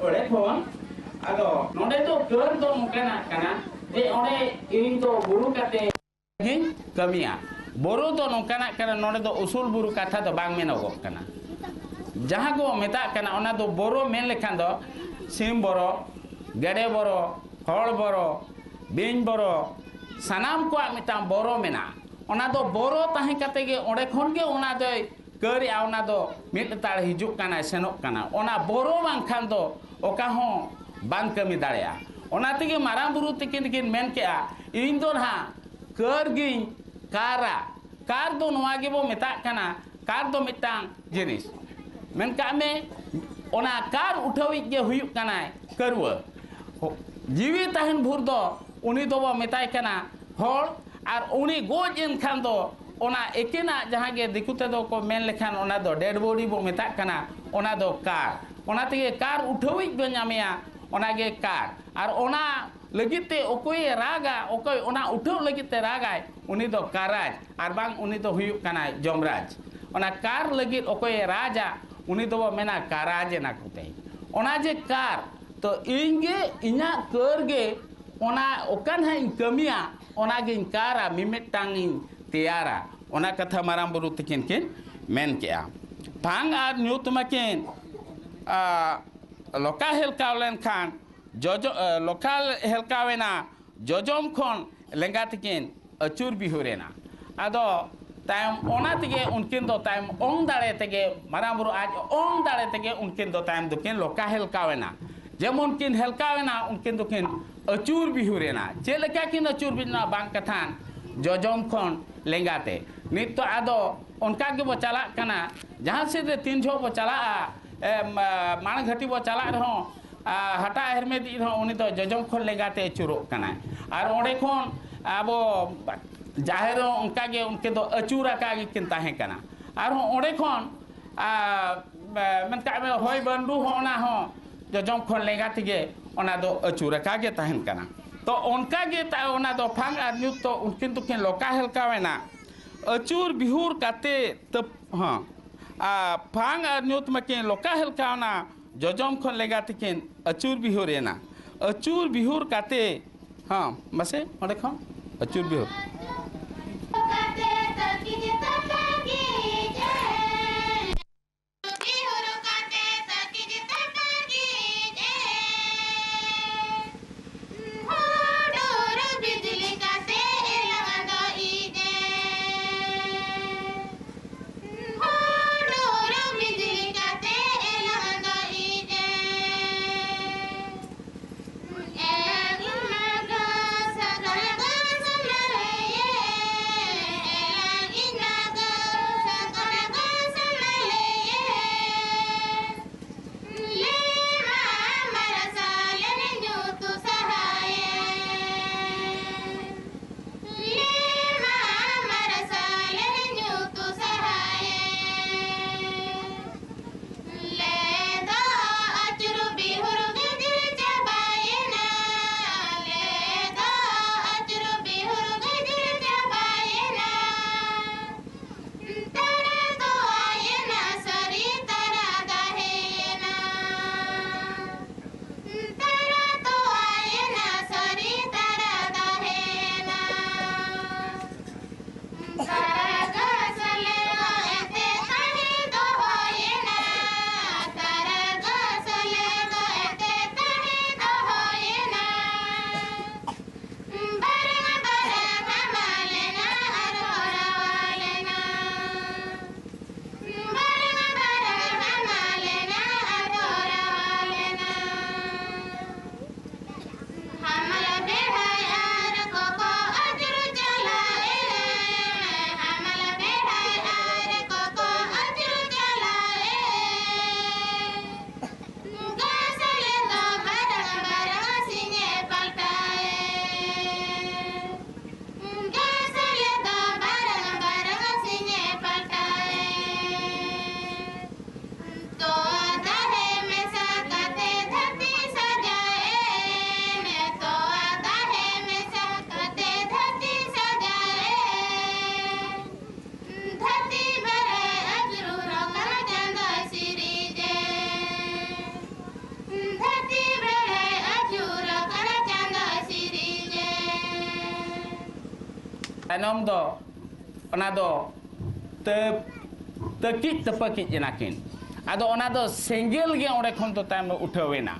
ᱚᱸᱰᱮ ᱠᱷᱚᱱ ᱟᱫᱚ ᱱᱚᱰᱮ ᱫᱚ ᱠᱟᱹᱨ ᱫᱚ ᱱᱚᱝᱠᱟᱱᱟᱜ ᱠᱟᱱᱟ ᱡᱮ ᱚᱸᱰᱮ ᱤᱧ ᱫᱚ ᱵᱩᱨᱩ ᱠᱟᱛᱮ ᱜᱤᱧ ᱠᱟᱹᱢᱤᱭᱟ᱾ ᱵᱳᱨᱳ ᱫᱚ ᱱᱚᱝᱠᱟᱱᱟᱜ ᱠᱟᱱᱟ, ᱱᱚᱰᱮ ᱫᱚ ᱩᱥᱩᱞ ᱵᱩᱨᱩ ᱠᱟᱛᱷᱟ ᱫᱚ ᱵᱟᱝ ᱢᱮᱱᱚᱜᱚᱜ ᱠᱟᱱᱟ᱾ ᱡᱟᱦᱟᱸ ᱠᱚ ᱢᱮᱛᱟᱜ ᱠᱟᱱᱟ, ᱚᱱᱟ ᱫᱚ ᱵᱳᱨᱳ ᱢᱮᱱ ᱞᱮᱠᱷᱟᱱ ᱫᱚ ᱥᱤᱢ ᱵᱳᱨᱳ, ᱜᱮᱰᱮ ᱵᱳᱨᱳ, ᱦᱚᱲ ᱵᱳᱨᱳ, ᱵᱤᱧ ᱵᱳᱨᱳ, ᱥᱟᱱᱟᱢ ᱠᱚᱣᱟᱜ ᱢᱤᱫᱴᱟᱝ ᱵᱳᱨᱳ ᱢᱮᱱᱟᱜᱼᱟ᱾ ᱚᱱᱟ ᱫᱚ ᱵᱳᱨᱳ ᱛᱟᱦᱮᱸ ᱠᱟᱛᱮ ᱜᱮ ᱚᱸᱰᱮ ᱠᱷᱚᱱ ᱜᱮ ᱚᱱᱟ ᱫᱚᱭ ᱠᱟᱹᱨᱮᱜᱼᱟ, ᱚᱱᱟ ᱫᱚ ᱢᱤᱫ ᱞᱮᱛᱟᱲ ᱦᱤᱡᱩᱜ ᱠᱟᱱᱟᱭ, ᱥᱮᱱᱚᱜ ᱠᱟᱱᱟ᱾ ᱚᱱᱟ ᱵᱳᱨᱳ ᱵᱟᱝᱠᱷᱟᱱ ᱫᱚ ᱚᱠᱟ ᱦᱚᱸ ᱵᱟᱝ ᱠᱟᱹᱢᱤ ᱫᱟᱲᱮᱭᱟᱜᱼᱟ᱾ ᱚᱱᱟ ᱛᱮᱜᱮ ᱢᱟᱨᱟᱝ ᱵᱩᱨᱩ ᱛᱤᱠᱤᱱ ᱠᱤᱱ ᱢᱮᱱ ᱠᱮᱜᱼᱟ, "ᱤᱧ ᱫᱚ ᱱᱟᱦᱟᱜ ᱠᱟᱹᱨ ᱜᱤᱧ ᱠᱟᱨᱟ᱾" ᱠᱟᱨ ᱫᱚ ᱱᱚᱣᱟ ᱜᱮᱵᱚ ᱢᱮᱛᱟᱜ ᱠᱟᱱᱟ, ᱠᱟᱨ ᱫᱚ ᱢᱤᱫᱴᱟᱝ ᱡᱤᱱᱤᱥ᱾ ᱢᱮᱱ ᱠᱟᱜ ᱢᱮ, ᱚᱱᱟ ᱠᱟᱨ ᱩᱴᱷᱟᱹᱣᱤᱡ ᱜᱮ ᱦᱩᱭᱩᱜ ᱠᱟᱱᱟᱭ ᱠᱟᱹᱨᱣᱟᱹ᱾ ᱦᱚ-, ᱡᱤᱣᱤ ᱛᱟᱦᱮᱱ ᱵᱷᱳᱨ ᱫᱚ ᱩᱱᱤ ᱫᱚᱵᱚ ᱢᱮᱛᱟᱭ ᱠᱟᱱᱟ ᱦᱚᱲ, ᱟᱨ ᱩᱱᱤ ᱜᱚᱡ ᱮᱱ ᱠᱷᱟᱱ ᱫᱚ ᱚᱱᱟ ᱮᱠᱮᱱᱟᱜ ᱡᱟᱦᱟᱸ ᱜᱮ ᱫᱤᱠᱩ ᱛᱮᱫᱚ ᱠᱚ ᱢᱮᱱ ᱞᱮᱠᱷᱟᱱ ᱚᱱᱟ ᱫᱚ dead body ᱵᱚ ᱢᱮᱛᱟᱜ ᱠᱟᱱᱟ, ᱚᱱᱟ ᱫᱚ ᱠᱟᱨ᱾ ᱚᱱᱟ ᱛᱮᱜᱮ ᱠᱟᱨ ᱩᱴᱷᱟᱹᱣᱤᱡ ᱵᱚ ᱧᱟᱢᱮᱭᱟ, ᱚᱱᱟ ᱜᱮ ᱠᱟᱨ᱾ ᱟᱨ ᱚᱱᱟ ᱞᱟᱹᱜᱤᱫ ᱛᱮ ᱚᱠᱚᱭᱮ ᱨᱟᱜᱟ, ᱚᱠᱚᱭ ᱚᱱᱟ ᱩᱴᱷᱟᱹᱣ ᱞᱟᱹᱜᱤᱫ ᱛᱮ ᱨᱟᱜᱟᱭ, ᱩᱱᱤ ᱫᱚ ᱠᱟᱨᱟᱡᱽ, ᱟᱨ ᱵᱟᱝ ᱩᱱᱤ ᱫᱚ ᱦᱩᱭᱩᱜ ᱠᱟᱱᱟᱭ ᱡᱚᱢᱨᱟᱡᱽ᱾ ᱚᱱᱟ ᱠᱟᱨ ᱞᱟᱹᱜᱤᱫ ᱚᱠᱚᱭᱮ ᱨᱟᱡᱟ, ᱩᱱᱤ ᱫᱚᱵᱚ ᱢᱮᱱᱟ ᱠᱟᱨᱟᱡᱽ ᱮᱱᱟ ᱠᱚ ᱛᱮᱦᱮᱧ᱾ ᱚᱱᱟ ᱡᱮ ᱠᱟᱨ, ᱛᱚ ᱤᱧ ᱜᱮ ᱤᱧᱟᱹᱜ ᱠᱟᱹᱨ ᱜᱮ ᱚᱱᱟ ᱚᱠᱟ ᱱᱟᱦᱟᱜ ᱤᱧ ᱠᱟᱹᱢᱤᱭᱟ, ᱚᱱᱟ ᱜᱤᱧ ᱠᱟᱨᱟ, ᱢᱤᱢᱤᱫᱴᱟᱝ ᱤᱧ ᱛᱮᱭᱟᱨᱟ᱾ ᱚᱱᱟ ᱠᱟᱛᱷᱟ ᱢᱟᱨᱟᱝ ᱵᱩᱨᱩ ᱛᱟᱹᱠᱤᱱ ᱠᱤᱱ ᱢᱮᱱ ᱠᱮᱜᱼᱟ᱾ ᱯᱷᱟᱝ ᱟᱨ ᱧᱩᱛ ᱢᱟᱹᱠᱤᱱ, ᱟ, ᱞᱚᱠᱟ ᱦᱮᱞᱠᱟᱣ ᱞᱮᱱᱠᱷᱟᱱ ᱡᱚᱡᱚ ᱞᱚᱠᱟ ᱦᱮᱞᱠᱟᱣ ᱮᱱᱟ, ᱡᱚᱡᱚᱢ ᱠᱷᱚᱱ ᱞᱮᱸᱜᱟ ᱛᱮᱠᱤᱱ ᱟᱹᱪᱩᱨ ᱵᱤᱦᱩᱨ ᱮᱱᱟ᱾ ᱟᱫᱚ ᱛᱟᱭᱚᱢ ᱚᱱᱟ ᱛᱮᱜᱮ ᱩᱱᱠᱤᱱ ᱫᱚ ᱛᱟᱭᱚᱢ ᱚᱝ ᱫᱟᱲᱮ ᱛᱮᱜᱮ, ᱢᱟᱨᱟᱝ ᱵᱩᱨᱩ ᱟᱡ ᱚᱝ ᱫᱟᱲᱮ ᱛᱮᱜᱮ ᱩᱱᱠᱤᱱ ᱫᱚ ᱛᱟᱭᱚᱢ ᱫᱚᱠᱤᱱ ᱞᱚᱠᱟ ᱦᱮᱞᱠᱟᱣ ᱮᱱᱟ᱾ ᱡᱮᱢᱚᱱ ᱠᱤᱱ ᱦᱮᱞᱠᱟᱣ ᱮᱱᱟ, ᱩᱱᱠᱤᱱ ᱫᱚᱠᱤᱱ ᱟᱹᱪᱩᱨ ᱵᱤᱦᱩᱨ ᱮᱱᱟ᱾ ᱪᱮᱫ ᱞᱮᱠᱟ ᱠᱤᱱ ᱟᱹᱪᱩᱨ ᱵᱤᱦᱩᱨ ᱮᱱᱟ? ᱵᱟᱝ ᱠᱟᱛᱷᱟᱱ ᱡᱚᱡᱚᱢ ᱠᱷᱚᱱ ᱞᱮᱸᱜᱟ ᱛᱮ᱾ ᱱᱤᱛ ᱫᱚ ᱟᱫᱚ ᱚᱱᱠᱟ ᱜᱮᱵᱚ ᱪᱟᱞᱟᱜ ᱠᱟᱱᱟ᱾ ᱡᱟᱦᱟᱸ ᱥᱮᱫ ᱨᱮ ᱛᱤᱱ ᱡᱚᱦᱚᱜ ᱵᱚ ᱪᱟᱞᱟᱜᱼᱟ, ᱮ, ᱢᱟ-, ᱢᱟᱲᱟᱝ ᱜᱷᱟᱹᱴᱤ ᱵᱚ ᱪᱟᱞᱟᱜ ᱨᱮᱦᱚᱸ, ᱟ, ᱦᱟᱴᱟᱜ ᱦᱮᱨᱢᱮᱫᱤᱡ ᱨᱮᱦᱚᱸ ᱩᱱᱤ ᱫᱚ ᱡᱚᱡᱚᱢ ᱠᱷᱚᱱ ᱞᱮᱸᱜᱟ ᱛᱮ ᱟᱹᱪᱩᱨᱚᱜ ᱠᱟᱱᱟᱭ᱾ ᱟᱨ ᱚᱸᱰᱮ ᱠᱷᱚᱱ ᱟᱵᱚ ᱡᱟᱦᱮᱨ ᱦᱚᱸ ᱚᱱᱠᱟ ᱜᱮ ᱩᱱᱠᱤᱱ ᱫᱚ ᱟᱹᱪᱩᱨ ᱟᱠᱟ ᱜᱮᱠᱤᱱ ᱛᱟᱦᱮᱸ ᱠᱟᱱᱟ᱾ ᱟᱨᱦᱚᱸ ᱚᱸᱰᱮ ᱠᱷᱚᱱ, ᱟ, ᱢᱮᱱ ᱠᱟᱜ ᱢᱮ, ᱦᱚᱭ ᱵᱟᱹᱱᱰᱩ ᱦᱚᱸ ᱚᱱᱟ ᱦᱚᱸ ᱡᱚᱡᱚᱢ ᱠᱷᱚᱱ ᱞᱮᱸᱜᱟ ᱛᱮᱜᱮ ᱚᱱᱟ ᱫᱚ ᱟᱹᱪᱩᱨ ᱟᱠᱟ ᱜᱮ ᱛᱟᱦᱮᱱ ᱠᱟᱱᱟ᱾ ᱛᱚ ᱚᱱᱠᱟ ᱜᱮ ᱛᱟ-, ᱚᱱᱟ ᱫᱚ ᱯᱷᱟᱝ ᱟᱨ ᱧᱩᱛ ᱫᱚ ᱩᱱᱠᱤᱱ ᱫᱚᱠᱤᱱ ᱞᱚᱠᱟ ᱦᱮᱞᱠᱟᱣ ᱮᱱᱟ᱾ ᱟᱹᱪᱩᱨ ᱵᱤᱦᱩᱨ ᱠᱟᱛᱮ ᱛᱟᱹᱯ-, ᱦᱚᱸ, ᱟ, ᱯᱷᱟᱝ ᱟᱨ ᱧᱩᱛ ᱢᱟᱠᱤᱱ ᱞᱚᱠᱟ ᱦᱮᱞᱠᱟᱣ ᱮᱱᱟ᱾ ᱡᱚᱡᱚᱢ ᱠᱷᱚᱱ ᱞᱮᱸᱜᱟ ᱛᱤᱠᱤᱱ ᱟᱹᱪᱩᱨ ᱵᱤᱦᱩᱨ ᱮᱱᱟ᱾ ᱟᱹᱪᱩᱨ ᱵᱤᱦᱩᱨ ᱠᱟᱛᱮ, ᱦᱚᱸ, ᱢᱟᱥᱮ ᱚᱸᱰᱮ ᱠᱷᱚᱱ ᱟᱹᱪᱩᱨ ᱵᱤᱦᱩᱨ᱾ ᱛᱟᱭᱱᱚᱢ ᱫᱚ ᱚᱱᱟ ᱫᱚ ᱛᱟᱹ- ᱛᱟᱹᱠᱤᱡ ᱛᱟᱹᱯᱟᱹᱠᱤᱡ ᱮᱱᱟ ᱠᱤᱱ᱾ ᱟᱫᱚ ᱚᱱᱟ ᱫᱚ ᱥᱮᱸᱜᱮᱞ ᱜᱮ ᱚᱸᱰᱮ ᱠᱷᱚᱱ ᱫᱚ ᱛᱟᱭᱚᱢ ᱩᱴᱷᱟᱹᱣ ᱮᱱᱟ᱾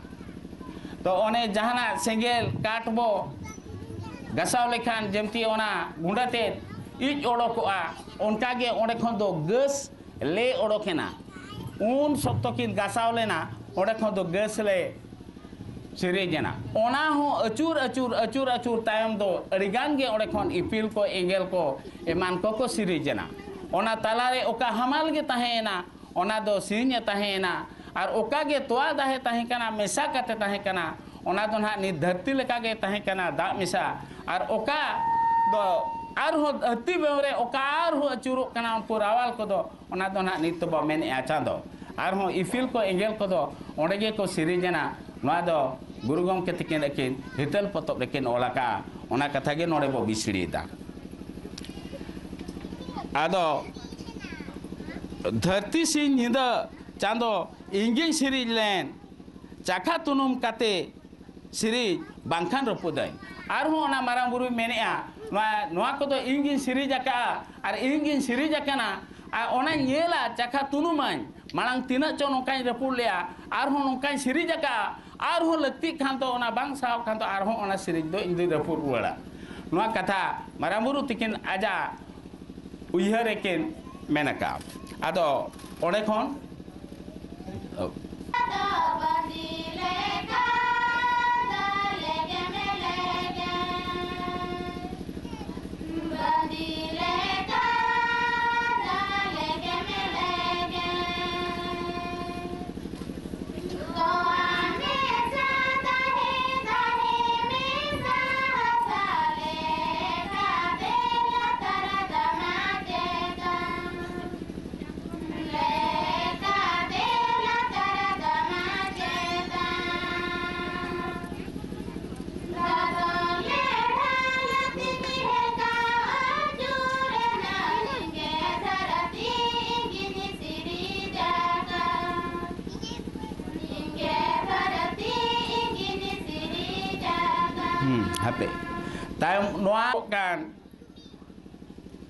ᱛᱚ ᱚᱱᱮ ᱡᱟᱦᱟᱱᱟᱜ ᱥᱮᱸᱜᱮᱞ ᱠᱟᱴ ᱵᱚ ᱜᱟᱥᱟᱣ ᱞᱮᱠᱷᱟᱱ ᱡᱮᱢᱛᱤ ᱚᱱᱟ ᱜᱩᱸᱰᱟᱹ ᱛᱮ ᱤᱡ ᱚᱰᱚᱠᱚᱜᱼᱟ, ᱚᱱᱠᱟ ᱜᱮ ᱚᱸᱰᱮ ᱠᱷᱚᱱ ᱫᱚ ᱜᱮᱥ ᱞᱮ ᱚᱰᱚᱠ ᱮᱱᱟ᱾ ᱩᱱ ᱥᱚᱠᱛᱚ ᱠᱤᱱ ᱜᱟᱥᱟᱣ ᱞᱮᱱᱟ, ᱚᱸᱰᱮ ᱠᱷᱚᱱ ᱫᱚ ᱜᱮᱥ ᱞᱮ ᱥᱤᱨᱤᱡ ᱮᱱᱟ᱾ ᱚᱱᱟ ᱦᱚᱸ ᱟᱹᱪᱩᱨ ᱟᱹᱪᱩᱨ ᱟᱹᱪᱩᱨ ᱟᱹᱪᱩᱨ ᱛᱟᱭᱚᱢ ᱫᱚ ᱟᱹᱰᱤ ᱜᱟᱱ ᱜᱮ ᱚᱸᱰᱮ ᱠᱷᱚᱱ ᱤᱯᱤᱞ ᱠᱚ, ᱮᱸᱜᱮᱞ ᱠᱚ, ᱮᱢᱟᱱ ᱠᱚᱠᱚ ᱥᱤᱨᱤᱡ ᱮᱱᱟ᱾ ᱚᱱᱟ ᱛᱟᱞᱟᱨᱮ ᱚᱠᱟ ᱦᱟᱢᱟᱞ ᱜᱮ ᱛᱟᱦᱮᱸᱭᱮᱱᱟ, ᱚᱱᱟ ᱫᱚ ᱥᱤᱧ ᱮ ᱛᱟᱦᱮᱸᱭᱮᱱᱟ᱾ ᱟᱨ ᱚᱠᱟ ᱜᱮ ᱛᱚᱣᱟ ᱫᱟᱦᱮ ᱛᱟᱦᱮᱸ ᱠᱟᱱᱟ, ᱢᱮᱥᱟ ᱠᱟᱛᱮ ᱛᱟᱦᱮᱸ ᱠᱟᱱᱟ, ᱚᱱᱟ ᱫᱚ ᱱᱟᱦᱟᱜ ᱱᱤᱛ ᱫᱷᱟᱹᱨᱛᱤ ᱞᱮᱠᱟ ᱜᱮ ᱛᱟᱦᱮᱸ ᱠᱟᱱᱟ, ᱫᱟᱜ ᱢᱮᱥᱟ᱾ ᱟᱨ ᱚᱠᱟ ᱫᱚ ᱟᱨᱦᱚᱸ ᱫᱷᱟᱹᱨᱛᱤ ᱵᱮᱣ ᱨᱮ ᱚᱠᱟ ᱟᱨᱦᱚᱸ ᱟᱹᱪᱩᱨᱚᱜ ᱠᱟᱱᱟ, ᱩᱱᱠᱩ ᱨᱟᱣᱟᱞ ᱠᱚᱫᱚ, ᱚᱱᱟ ᱫᱚ ᱱᱟᱦᱟᱜ ᱱᱤᱛ ᱫᱚᱵᱚ ᱢᱮᱱᱮᱜᱼᱟ ᱪᱟᱸᱫᱚ᱾ ᱟᱨᱦᱚᱸ ᱤᱯᱤᱞ ᱠᱚ, ᱮᱸᱜᱮᱞ ᱠᱚᱫᱚ ᱚᱸᱰᱮ ᱜᱮᱠᱚ ᱥᱤᱨᱤᱡ ᱮᱱᱟ᱾ ᱱᱚᱣᱟ ᱫᱚ ᱜᱩᱨᱩ ᱜᱚᱢᱠᱮ ᱛᱤᱠᱤᱱ ᱟᱹᱠᱤᱱ ᱦᱤᱛᱟᱹᱞ ᱯᱚᱛᱚᱵ ᱨᱮᱠᱤᱱ ᱚᱞ ᱟᱠᱟᱫᱼᱟ᱾ ᱚᱱᱟ ᱠᱟᱛᱷᱟ ᱜᱮ ᱱᱚᱰᱮ ᱵᱚ ᱵᱤᱥᱲᱤᱭᱮᱫᱟ᱾ ᱟᱫᱚ ᱫᱷᱟᱹᱨᱛᱤ ᱥᱤᱧ ᱧᱤᱫᱟᱹ ᱪᱟᱸᱫᱚ ᱤᱧᱜᱤᱧ ᱥᱤᱨᱤᱡ ᱞᱮᱱ, ᱪᱟᱠᱷᱟ ᱛᱩᱱᱩᱢ ᱠᱟᱛᱮ ᱥᱤᱨᱤᱡᱽ ᱵᱟᱝᱠᱷᱟᱱ ᱨᱟᱹᱯᱩᱫᱟᱹᱧ᱾ ᱟᱨᱦᱚᱸ ᱚᱱᱟ ᱢᱟᱨᱟᱝ ᱵᱩᱨᱩᱭ ᱢᱮᱱᱮᱜᱼᱟ, ᱱᱚᱣᱟ, ᱱᱚᱣᱟ ᱠᱚᱫᱚ ᱤᱧ ᱜᱤᱧ ᱥᱤᱨᱤᱡᱽ ᱟᱠᱟᱫᱼᱟ ᱟᱨ ᱤᱧ ᱜᱤᱧ ᱥᱤᱨᱤᱡᱽ ᱟᱠᱟᱱᱟ᱾ ᱟᱨ ᱚᱱᱟᱧ ᱧᱮᱞᱟ, ᱪᱟᱠᱷᱟ ᱛᱩᱱᱩᱢᱟᱹᱧ, ᱢᱟᱲᱟᱝ ᱛᱤᱱᱟᱹᱜ ᱪᱚ ᱱᱚᱝᱠᱟᱧ ᱨᱟᱹᱯᱩᱫ ᱞᱮᱜᱼᱟ, ᱟᱨᱦᱚᱸ ᱱᱚᱝᱠᱟᱧ ᱥᱤᱨᱤᱡᱽ ᱟᱠᱟᱫᱼᱟ, ᱟᱨᱦᱚᱸ ᱞᱟᱹᱠᱛᱤᱜ ᱠᱷᱟᱱ ᱫᱚ ᱚᱱᱟ ᱵᱟᱝ ᱥᱟᱦᱟᱣ ᱠᱷᱟᱱ ᱫᱚ ᱟᱨᱦᱚᱸ ᱚᱱᱟ ᱥᱤᱨᱤᱡᱽ ᱫᱚ ᱤᱧ ᱫᱚᱧ ᱨᱟᱹᱯᱩᱫ ᱨᱩᱣᱟᱹᱲᱟ᱾ ᱱᱚᱣᱟ ᱠᱟᱛᱷᱟ ᱢᱟᱨᱟᱝ ᱵᱩᱨᱩ ᱛᱤᱠᱤᱱ ᱟᱡᱟᱜ ᱩᱭᱦᱟᱹᱨ ᱨᱮᱠᱤᱱ ᱢᱮᱱ ᱟᱠᱟᱫᱼᱟ᱾ ᱟᱫᱚ ᱚᱸᱰᱮ ᱠᱷᱚᱱ ᱦᱩᱸ, ᱦᱟᱯᱮ᱾ ᱛᱟᱭᱚᱢ ᱱᱚᱣᱟ ᱠᱟᱱ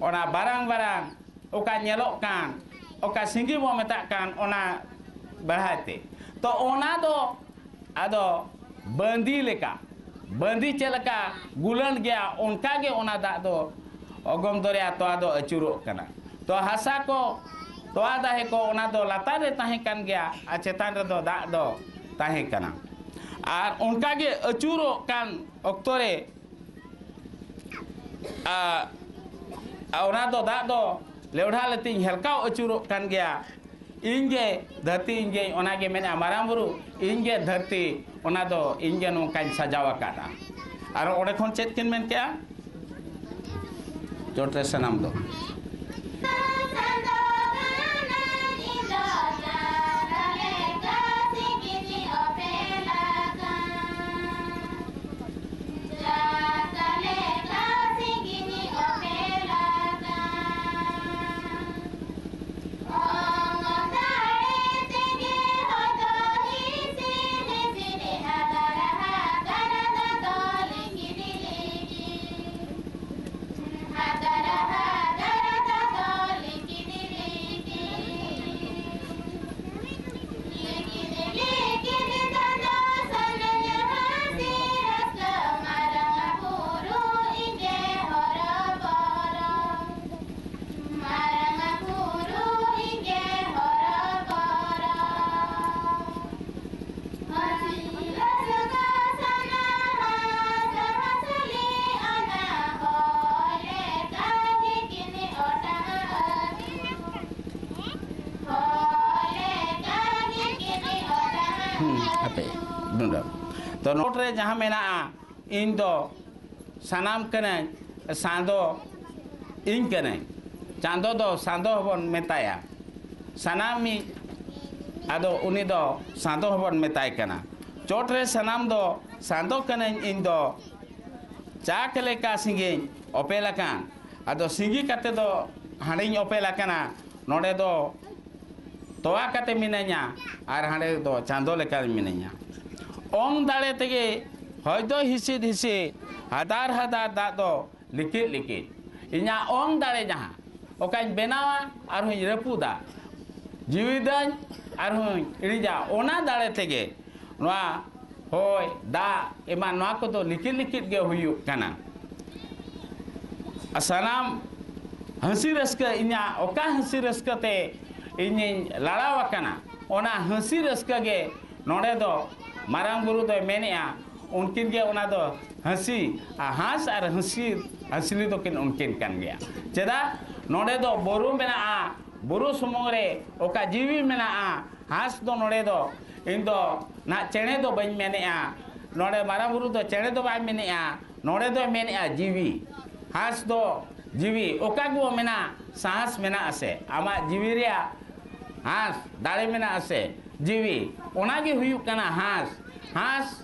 ᱚᱱᱟ ᱵᱟᱨᱟᱝ ᱵᱟᱨᱟᱝ ᱚᱠᱟ ᱧᱮᱞᱚᱜ ᱠᱟᱱ, ᱚᱠᱟ ᱥᱤᱸᱜᱤ ᱵᱚ ᱢᱮᱛᱟᱜ ᱠᱟᱱ, ᱚᱱᱟ ᱵᱮᱲᱦᱟᱭ ᱛᱮ᱾ ᱛᱚ ᱚᱱᱟ ᱫᱚ ᱟᱫᱚ ᱵᱟᱸᱫᱤ ᱞᱮᱠᱟ, ᱵᱟᱸᱫᱤ ᱪᱮᱫ ᱞᱮᱠᱟ ᱜᱩᱞᱟᱹᱱ ᱜᱮᱭᱟ, ᱚᱱᱠᱟ ᱜᱮ ᱚᱱᱟ ᱫᱟᱜ ᱫᱚ ᱚᱜᱚᱢ ᱫᱚᱨᱭᱟ ᱛᱚᱣᱟ ᱫᱚ ᱟᱹᱪᱩᱨᱚᱜ ᱠᱟᱱᱟ᱾ ᱛᱚ ᱦᱟᱥᱟ ᱠᱚ, ᱛᱚᱣᱟ ᱫᱟᱦᱮ ᱠᱚ, ᱚᱱᱟ ᱫᱚ ᱞᱟᱛᱟᱨ ᱨᱮ ᱛᱟᱦᱮᱸ ᱠᱟᱱ ᱜᱮᱭᱟ ᱟᱨ ᱪᱮᱛᱟᱱ ᱨᱮᱫᱚ ᱫᱟᱜ ᱫᱚ ᱛᱟᱦᱮᱸ ᱠᱟᱱᱟ᱾ ᱟᱨ ᱚᱱᱠᱟ ᱜᱮ ᱟᱹᱪᱩᱨᱚᱜ ᱠᱟᱱ ᱚᱠᱛᱚ ᱨᱮ ᱟ, ᱟ, ᱚᱱᱟ ᱫᱚ ᱫᱟᱜ ᱫᱚ ᱞᱮᱣᱰᱷᱟ ᱞᱟᱹᱛᱤᱧ ᱦᱮᱞᱠᱟᱣ ᱟᱹᱪᱩᱨᱚᱜ ᱠᱟᱱ ᱜᱮᱭᱟ᱾ ᱤᱧ ᱜᱮ ᱫᱷᱟᱹᱨᱛᱤ, ᱤᱧ ᱜᱮ, ᱚᱱᱟ ᱜᱮ ᱢᱮᱱᱟ ᱢᱟᱨᱟᱝ ᱵᱩᱨᱩ, ᱤᱧ ᱜᱮ ᱫᱷᱟᱹᱨᱛᱤ, ᱚᱱᱟ ᱫᱚ ᱤᱧ ᱜᱮ ᱱᱚᱝᱠᱟᱧ ᱥᱟᱡᱟᱣ ᱟᱠᱟᱫᱼᱟ᱾ ᱟᱨ ᱚᱸᱰᱮ ᱠᱷᱚᱱ ᱪᱮᱫ ᱠᱤᱱ ᱢᱮᱱ ᱠᱮᱜᱼᱟ? ᱪᱚᱴ ᱨᱮ ᱥᱟᱱᱟᱢ ᱫᱚ᱾ ᱦᱩᱸ, ᱦᱟᱯᱮ, ᱱᱚᱰᱮ᱾ ᱛᱚ, ᱱᱚᱰᱮ ᱨᱮ ᱡᱟᱦᱟᱸ ᱢᱮᱱᱟᱜᱼᱟ, ᱤᱧ ᱫᱚ ᱥᱟᱱᱟᱢ ᱠᱟᱹᱱᱟᱹᱧ, ᱥᱟᱸᱫᱚ ᱤᱧ ᱠᱟᱹᱱᱟᱹᱧ᱾ ᱪᱟᱸᱫᱚ ᱫᱚ ᱥᱟᱸᱫᱚ ᱦᱚᱸᱵᱚᱱ ᱢᱮᱛᱟᱭᱟ᱾ ᱥᱟᱱᱟᱢᱤᱡ, ᱟᱫᱚ ᱩᱱᱤ ᱫᱚ ᱥᱟᱸᱫᱚ ᱦᱚᱸᱵᱚᱱ ᱢᱮᱛᱟᱭ ᱠᱟᱱᱟ᱾ ᱪᱚᱴ ᱨᱮ ᱥᱟᱱᱟᱢ ᱫᱚ ᱥᱟᱸᱫᱚ ᱠᱟᱹᱱᱟᱹᱧ ᱤᱧ ᱫᱚ, ᱪᱟᱠ ᱞᱮᱠᱟ ᱥᱤᱸᱜᱤᱧ ᱚᱯᱮᱞ ᱟᱠᱟᱱ᱾ ᱟᱫᱚ ᱥᱤᱸᱜᱤ ᱠᱟᱛᱮ ᱫᱚ ᱦᱟᱸᱰᱮᱧ ᱚᱯᱮᱞ ᱟᱠᱟᱱᱟ, ᱱᱚᱰᱮ ᱫᱚ ᱛᱚᱣᱟ ᱠᱟᱛᱮ ᱢᱤᱱᱟᱹᱧᱟ ᱟᱨ ᱦᱟᱸᱰᱮ ᱫᱚ ᱪᱟᱸᱫᱚ ᱞᱮᱠᱟ ᱢᱤᱱᱟᱹᱧᱟ᱾ ᱚᱝ ᱫᱟᱲᱮ ᱛᱮᱜᱮ ᱦᱚᱭ ᱫᱚ ᱦᱤᱥᱤᱫ ᱦᱤᱥᱤᱫ, ᱦᱟᱫᱟᱨ ᱦᱟᱫᱟᱨ ᱫᱟᱜ ᱫᱚ ᱞᱤᱠᱤᱫ ᱞᱤᱠᱤᱫ᱾ ᱤᱧᱟᱹᱜ ᱚᱝ ᱫᱟᱲᱮ ᱡᱟᱦᱟᱸ, ᱚᱠᱟᱧ ᱵᱮᱱᱟᱣᱟ ᱟᱨᱦᱚᱸᱧ ᱨᱟᱹᱯᱩᱫᱟ, ᱡᱤᱣᱤ ᱫᱟᱹᱧ ᱟᱨᱦᱚᱸᱧ ᱤᱬᱤᱡᱟ, ᱚᱱᱟ ᱫᱟᱲᱮ ᱛᱮᱜᱮ ᱱᱚᱣᱟ ᱦᱚᱭ, ᱫᱟᱜ ᱮᱢᱟᱱ ᱱᱚᱣᱟ ᱠᱚᱫᱚ ᱞᱤᱠᱤᱫ ᱞᱤᱠᱤᱫ ᱜᱮ ᱦᱩᱭᱩᱜ ᱠᱟᱱᱟ᱾ ᱟᱨ ᱥᱟᱱᱟᱢ ᱦᱟᱹᱥᱤ ᱨᱟᱹᱥᱠᱟᱹ, ᱤᱧᱟᱹᱜ ᱚᱠᱟ ᱦᱟᱹᱥᱤ ᱨᱟᱹᱥᱠᱟᱹ ᱛᱮ ᱤᱧᱤᱧ ᱞᱟᱲᱟᱣ ᱟᱠᱟᱱᱟ, ᱚᱱᱟ ᱦᱟᱹᱥᱤ ᱨᱟᱹᱥᱠᱟᱹ ᱜᱮ ᱱᱚᱰᱮ ᱫᱚ ᱢᱟᱨᱟᱝ ᱵᱩᱨᱩ ᱫᱚᱭ ᱢᱮᱱᱮᱜᱼᱟ, ᱩᱱᱠᱤᱱ ᱜᱮ ᱚᱱᱟ ᱫᱚ ᱦᱟᱹᱥᱤ, ᱟᱨ ᱦᱟᱸᱥ ᱟᱨ ᱦᱟᱹᱥᱤ, ᱦᱟᱹᱥᱞᱤ ᱫᱚᱠᱤᱱ ᱩᱱᱠᱤᱱ ᱠᱟᱱ ᱜᱮᱭᱟ᱾ ᱪᱮᱫᱟᱜ? ᱱᱚᱰᱮ ᱫᱚ ᱵᱩᱨᱩ ᱢᱮᱱᱟᱜᱼᱟ, ᱵᱩᱨᱩ ᱥᱩᱢᱩᱝ ᱨᱮ ᱚᱠᱟ ᱡᱤᱣᱤ ᱢᱮᱱᱟᱜᱼᱟ, ᱦᱟᱸᱥ ᱫᱚ ᱱᱚᱰᱮ ᱫᱚ, ᱤᱧ ᱫᱚ ᱱᱟᱦᱟᱜ ᱪᱮᱬᱮ ᱫᱚ ᱵᱟᱹᱧ ᱢᱮᱱᱮᱜᱼᱟ, ᱱᱚᱰᱮ ᱢᱟᱨᱟᱝ ᱵᱩᱨᱩ ᱫᱚ ᱪᱮᱬᱮ ᱫᱚ ᱵᱟᱭ ᱢᱮᱱᱮᱜᱼᱟ, ᱱᱚᱰᱮ ᱫᱚᱭ ᱢᱮᱱᱮᱜᱼᱟ ᱡᱤᱣᱤ᱾ ᱦᱟᱸᱥ ᱫᱚ ᱡᱤᱣᱤ, ᱚᱠᱟ ᱜᱮᱵᱚ ᱢᱮᱱᱟ, ᱥᱟᱦᱟᱸᱥ ᱢᱮᱱᱟᱜ ᱟᱥᱮ? ᱟᱢᱟᱜ ᱡᱤᱣᱤ ᱨᱮᱭᱟᱜ ᱦᱟᱸᱥ, ᱫᱟᱲᱮ ᱢᱮᱱᱟᱜ ᱟᱥᱮ? ᱡᱤᱣᱤ, ᱚᱱᱟ ᱜᱮ ᱦᱩᱭᱩᱜ ᱠᱟᱱᱟ ᱦᱟᱸᱥ᱾ ᱦᱟᱸᱥ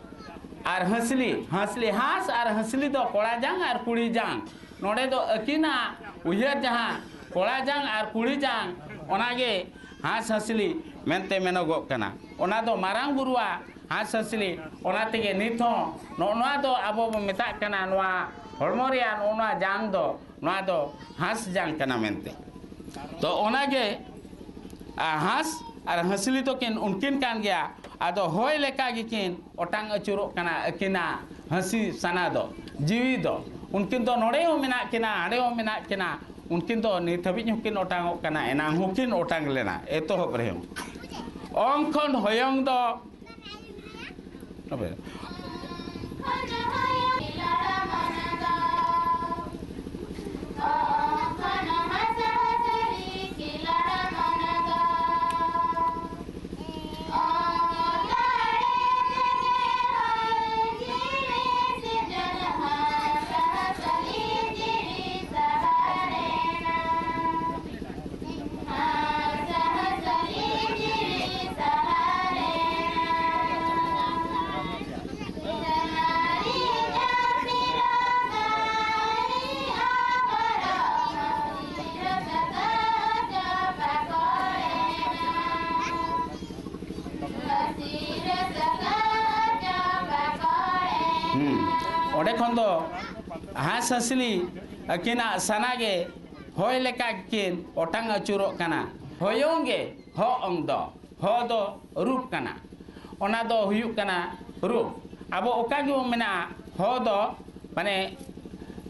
ᱟᱨ ᱦᱟᱹᱥᱞᱤ, ᱦᱟᱹᱥᱞᱤ, ᱦᱟᱸᱥ ᱟᱨ ᱦᱟᱹᱥᱞᱤ ᱫᱚ ᱠᱚᱲᱟ ᱡᱟᱝ ᱟᱨ ᱠᱩᱲᱤ ᱡᱟᱝ᱾ ᱱᱚᱰᱮ ᱫᱚ ᱟᱹᱠᱤᱱᱟᱜ ᱩᱭᱦᱟᱹᱨ ᱡᱟᱦᱟᱸ ᱠᱚᱲᱟ ᱡᱟᱝ ᱟᱨ ᱠᱩᱲᱤ ᱡᱟᱝ, ᱚᱱᱟ ᱜᱮ ᱦᱟᱸᱥ ᱦᱟᱹᱥᱞᱤ ᱢᱮᱱᱛᱮ ᱢᱮᱱᱚᱜᱚᱜ ᱠᱟᱱᱟ᱾ ᱚᱱᱟ ᱫᱚ ᱢᱟᱨᱟᱝ ᱵᱩᱨᱩᱣᱟᱜ ᱦᱟᱸᱥ ᱦᱟᱹᱥᱞᱤ, ᱚᱱᱟ ᱛᱮᱜᱮ ᱱᱤᱛ ᱦᱚᱸ ᱱᱚᱜᱼᱚ ᱱᱚᱣᱟ ᱫᱚ ᱟᱵᱚ ᱵᱚ ᱢᱮᱛᱟᱜ ᱠᱟᱱᱟ, ᱱᱚᱣᱟ ᱦᱚᱲᱢᱚ ᱨᱮᱭᱟᱜ ᱱᱚᱜᱼᱚ ᱱᱚᱣᱟ ᱡᱟᱝ ᱫᱚ, ᱱᱚᱣᱟ ᱫᱚ ᱦᱟᱸᱥ ᱡᱟᱝ ᱠᱟᱱᱟ ᱢᱮᱱᱛᱮ᱾ ᱛᱚ ᱚᱱᱟ ᱜᱮ, ᱟ, ᱦᱟᱸᱥ ᱟᱨ ᱦᱟᱹᱥᱞᱤ ᱫᱚᱠᱤᱱ ᱩᱱᱠᱤᱱ ᱠᱟᱱ ᱜᱮᱭᱟ᱾ ᱟᱫᱚ ᱦᱚᱭ ᱞᱮᱠᱟ ᱜᱮᱠᱤᱱ ᱚᱴᱟᱝ ᱟᱹᱪᱩᱨᱚᱜ ᱠᱟᱱᱟ ᱟᱹᱠᱤᱱᱟᱜ ᱦᱟᱹᱥᱤ ᱥᱟᱱᱟ ᱫᱚ, ᱡᱤᱣᱤ ᱫᱚ᱾ ᱩᱱᱠᱤᱱ ᱫᱚ ᱱᱚᱰᱮ ᱦᱚᱸ ᱢᱮᱱᱟᱜ ᱠᱤᱱᱟ, ᱦᱟᱸᱰᱮ ᱦᱚᱸ ᱢᱮᱱᱟᱜ ᱠᱤᱱᱟ᱾ ᱩᱱᱠᱤᱱ ᱫᱚ ᱱᱤᱛ ᱦᱟᱹᱵᱤᱡ ᱦᱚᱸᱠᱤᱱ ᱚᱴᱟᱝᱚᱜ ᱠᱟᱱᱟ, ᱮᱱᱟᱝ ᱦᱚᱸᱠᱤᱱ ᱚᱴᱟᱝ ᱞᱮᱱᱟ ᱮᱛᱚᱦᱚᱵ ᱨᱮᱦᱚᱸ᱾ ᱚᱝ ᱠᱷᱚᱱ ᱦᱚᱭᱚᱝ ᱫᱚ ᱦᱩᱸ᱾ ᱚᱸᱰᱮ ᱠᱷᱚᱱ ᱫᱚ ᱦᱟᱸᱥ ᱦᱟᱸᱥᱞᱤ ᱟᱹᱠᱤᱱᱟᱜ ᱥᱟᱱᱟ ᱜᱮ ᱦᱚᱭ ᱞᱮᱠᱟ ᱠᱤᱱ ᱚᱴᱟᱝ ᱟᱹᱪᱩᱨᱚᱜ ᱠᱟᱱᱟ᱾ ᱦᱚᱭᱚᱝ ᱜᱮ ᱦᱚ ᱚᱝ ᱫᱚ, ᱦᱚ ᱫᱚ ᱨᱩᱯ ᱠᱟᱱᱟ, ᱚᱱᱟ ᱫᱚ ᱦᱩᱭᱩᱜ ᱠᱟᱱᱟ ᱨᱩᱯ᱾ ᱟᱵᱚ ᱚᱠᱟ ᱜᱮᱵᱚᱱ ᱢᱮᱱᱟ, ᱦᱚ ᱫᱚ ᱢᱟᱱᱮ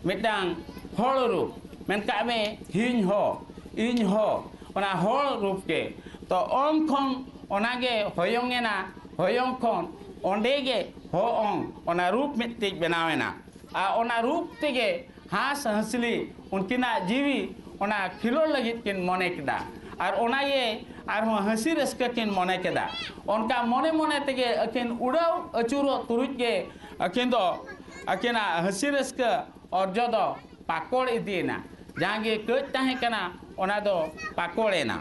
ᱢᱤᱫᱴᱟᱝ ᱦᱚᱲ ᱨᱩᱯ, ᱢᱮᱱ ᱠᱟᱜ ᱢᱮ ᱦᱤᱧ ᱦᱚ, ᱤᱧ ᱦᱚ, ᱚᱱᱟ ᱦᱚᱲ ᱨᱩᱯ ᱜᱮ᱾ ᱛᱚ ᱚᱝ ᱠᱷᱚᱱ ᱚᱱᱟ ᱜᱮ ᱦᱚᱭᱚᱝ ᱮᱱᱟ, ᱦᱚᱭᱚᱝ ᱠᱷᱚᱱ ᱚᱸᱰᱮ ᱜᱮ ᱦᱚ ᱚᱝ, ᱚᱱᱟ ᱨᱩᱯ ᱢᱤᱫᱴᱤᱡ ᱵᱮᱱᱟᱣ ᱮᱱᱟ᱾ ᱟᱨ ᱚᱱᱟ ᱨᱩᱯ ᱛᱮᱜᱮ ᱦᱟᱸᱥ ᱦᱟᱸᱥᱞᱤ ᱩᱱᱠᱤᱱᱟᱜ ᱡᱤᱣᱤ ᱚᱱᱟ ᱠᱷᱮᱞᱳᱰ ᱞᱟᱹᱜᱤᱫ ᱠᱤᱱ ᱢᱚᱱᱮ ᱠᱮᱫᱟ᱾ ᱟᱨ ᱚᱱᱟ ᱜᱮ ᱟᱨᱦᱚᱸ ᱦᱟᱹᱥᱤ ᱨᱟᱹᱥᱠᱟᱹ ᱠᱤᱱ ᱢᱚᱱᱮ ᱠᱮᱫᱟ᱾ ᱚᱱᱠᱟ ᱢᱚᱱᱮ ᱢᱚᱱᱮ ᱛᱮᱜᱮ ᱟᱹᱠᱤᱱ ᱩᱰᱟᱹᱣ ᱟᱹᱪᱩᱨᱚᱜ ᱛᱩᱞᱩᱡ ᱜᱮ ᱟᱹᱠᱤᱱ ᱫᱚ ᱟᱹᱠᱤᱱᱟᱜ ᱦᱟᱹᱥᱤ ᱨᱟᱹᱥᱠᱟᱹ ᱚᱨᱡᱚ ᱫᱚ ᱯᱟᱠᱚᱲ ᱤᱫᱤᱭᱮᱱᱟ᱾ ᱡᱟᱦᱟᱸ ᱜᱮ ᱠᱟᱹᱡ ᱛᱟᱦᱮᱸ ᱠᱟᱱᱟ, ᱚᱱᱟ ᱫᱚ ᱯᱟᱠᱚᱲ ᱮᱱᱟ᱾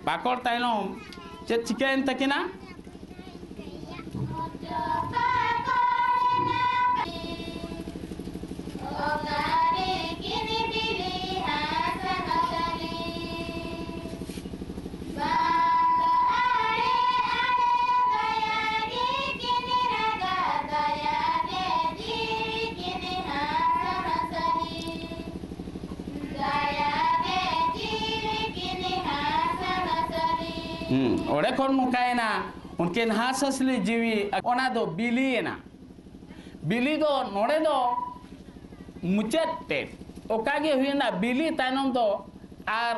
ᱯᱟᱠᱚᱲ ᱛᱟᱭᱱᱚᱢ ᱪᱮᱫ ᱪᱤᱠᱟᱹᱭᱮᱱ ᱛᱟᱹᱠᱤᱱᱟ? ᱦᱩᱸ, ᱚᱸᱰᱮ ᱠᱷᱚᱱ ᱱᱚᱝᱠᱟᱭᱮᱱᱟ, ᱩᱱᱠᱤᱱ ᱦᱟᱸᱥ ᱦᱟᱸᱥᱞᱤ ᱡᱤᱣᱤ, ᱚᱱᱟ ᱫᱚ ᱵᱤᱞᱤᱭᱮᱱᱟ᱾ ᱵᱤᱞᱤ ᱫᱚ ᱱᱚᱰᱮ ᱫᱚ ᱢᱩᱪᱟᱹᱫ ᱛᱮ, ᱚᱠᱟ ᱜᱮ ᱦᱩᱭᱮᱱᱟ, ᱵᱤᱞᱤ ᱛᱟᱭᱱᱚᱢ ᱫᱚ ᱟᱨ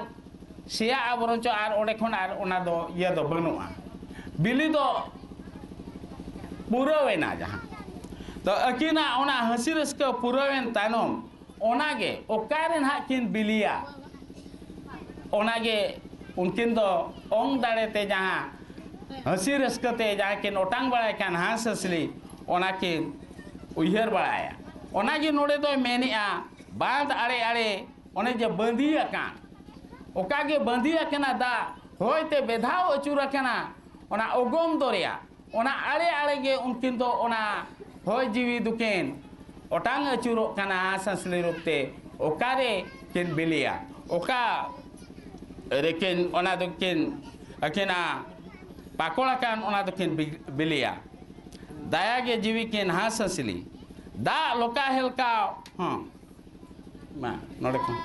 ᱥᱮᱭᱟᱜᱼᱟ ᱵᱚᱨᱚᱝ ᱪᱚ, ᱟᱨ ᱚᱸᱰᱮ ᱠᱷᱚᱱ ᱟᱨ ᱚᱱᱟ ᱫᱚ ᱤᱭᱟᱹ ᱫᱚ ᱵᱟᱹᱱᱩᱜᱼᱟ᱾ ᱵᱤᱞᱤ ᱫᱚ ᱯᱩᱨᱟᱹᱣᱮᱱᱟ ᱡᱟᱦᱟᱸ᱾ ᱛᱚ ᱟᱹᱠᱤᱱᱟᱜ ᱚᱱᱟ ᱦᱟᱹᱥᱤ ᱨᱟᱹᱥᱠᱟᱹ ᱯᱩᱨᱟᱹᱣᱮᱱ ᱛᱟᱭᱱᱚᱢ, ᱚᱱᱟᱜᱮ ᱚᱠᱟᱨᱮ ᱱᱟᱦᱟᱜ ᱠᱤᱱ ᱵᱤᱞᱤᱭᱟ, ᱚᱱᱟᱜᱮ ᱩᱱᱠᱤᱱ ᱫᱚ ᱚᱝ ᱫᱟᱲᱮᱛᱮ ᱡᱟᱦᱟᱸ ᱦᱟᱹᱥᱤ ᱨᱟᱹᱥᱠᱟᱹᱛᱮ ᱡᱟᱦᱟᱸ ᱠᱤᱱ ᱚᱴᱟᱝ ᱵᱟᱲᱟᱭ ᱠᱟᱱ ᱦᱟᱸᱥ ᱦᱟᱹᱥᱞᱤ, ᱚᱱᱟ ᱠᱤᱱ ᱩᱭᱦᱟᱹᱨ ᱵᱟᱲᱟᱭᱟ᱾ ᱚᱱᱟᱜᱮ ᱱᱚᱰᱮ ᱫᱚᱭ ᱢᱮᱱᱮᱜᱼᱟ, ᱵᱟᱸᱫᱷ ᱟᱲᱮ ᱟᱲᱮ ᱚᱱᱮ ᱡᱮ ᱵᱟᱸᱫᱤ ᱟᱠᱟᱱ, ᱚᱠᱟ ᱜᱮ ᱵᱟᱸᱫᱤ ᱟᱠᱟᱱᱟ ᱫᱟᱜ, ᱦᱚᱭ ᱛᱮ ᱵᱮᱫᱷᱟᱣ ᱟᱹᱪᱩᱨ ᱟᱠᱟᱱᱟ, ᱚᱱᱟ ᱚᱜᱚᱢ ᱫᱚᱨᱭᱟ, ᱚᱱᱟ ᱟᱲᱮ ᱟᱲᱮ ᱜᱮ ᱩᱱᱠᱤᱱ ᱫᱚ ᱚᱱᱟ ᱦᱚᱭ ᱡᱤᱣᱤ ᱫᱚᱠᱤᱱ ᱚᱴᱟᱝ ᱟᱹᱪᱩᱨᱚᱜ ᱠᱟᱱᱟ ᱥᱟᱸᱥᱞᱤ ᱨᱩᱯ ᱛᱮ᱾ ᱚᱠᱟᱨᱮ ᱠᱤᱱ ᱵᱤᱞᱤᱭᱟ? ᱚᱠᱟ ᱨᱮᱠᱤᱱ ᱚᱱᱟ ᱫᱚᱠᱤᱱ ᱟᱹᱠᱤᱱᱟᱜ ᱯᱟᱠᱚᱲ ᱟᱠᱟᱱ ᱚᱱᱟ ᱫᱚᱠᱤᱱ ᱵᱤ-, ᱵᱤᱞᱤᱭᱟ? ᱫᱟᱭᱟ ᱜᱮ ᱡᱤᱣᱤ ᱠᱤᱱ ᱦᱟᱸᱥ ᱦᱟᱸᱥᱞᱤ, ᱫᱟᱜ ᱞᱚᱠᱟ ᱦᱮᱞᱠᱟᱣ ᱦᱚᱸ᱾ ᱢᱟ ᱱᱚᱰᱮ ᱠᱷᱚᱱ᱾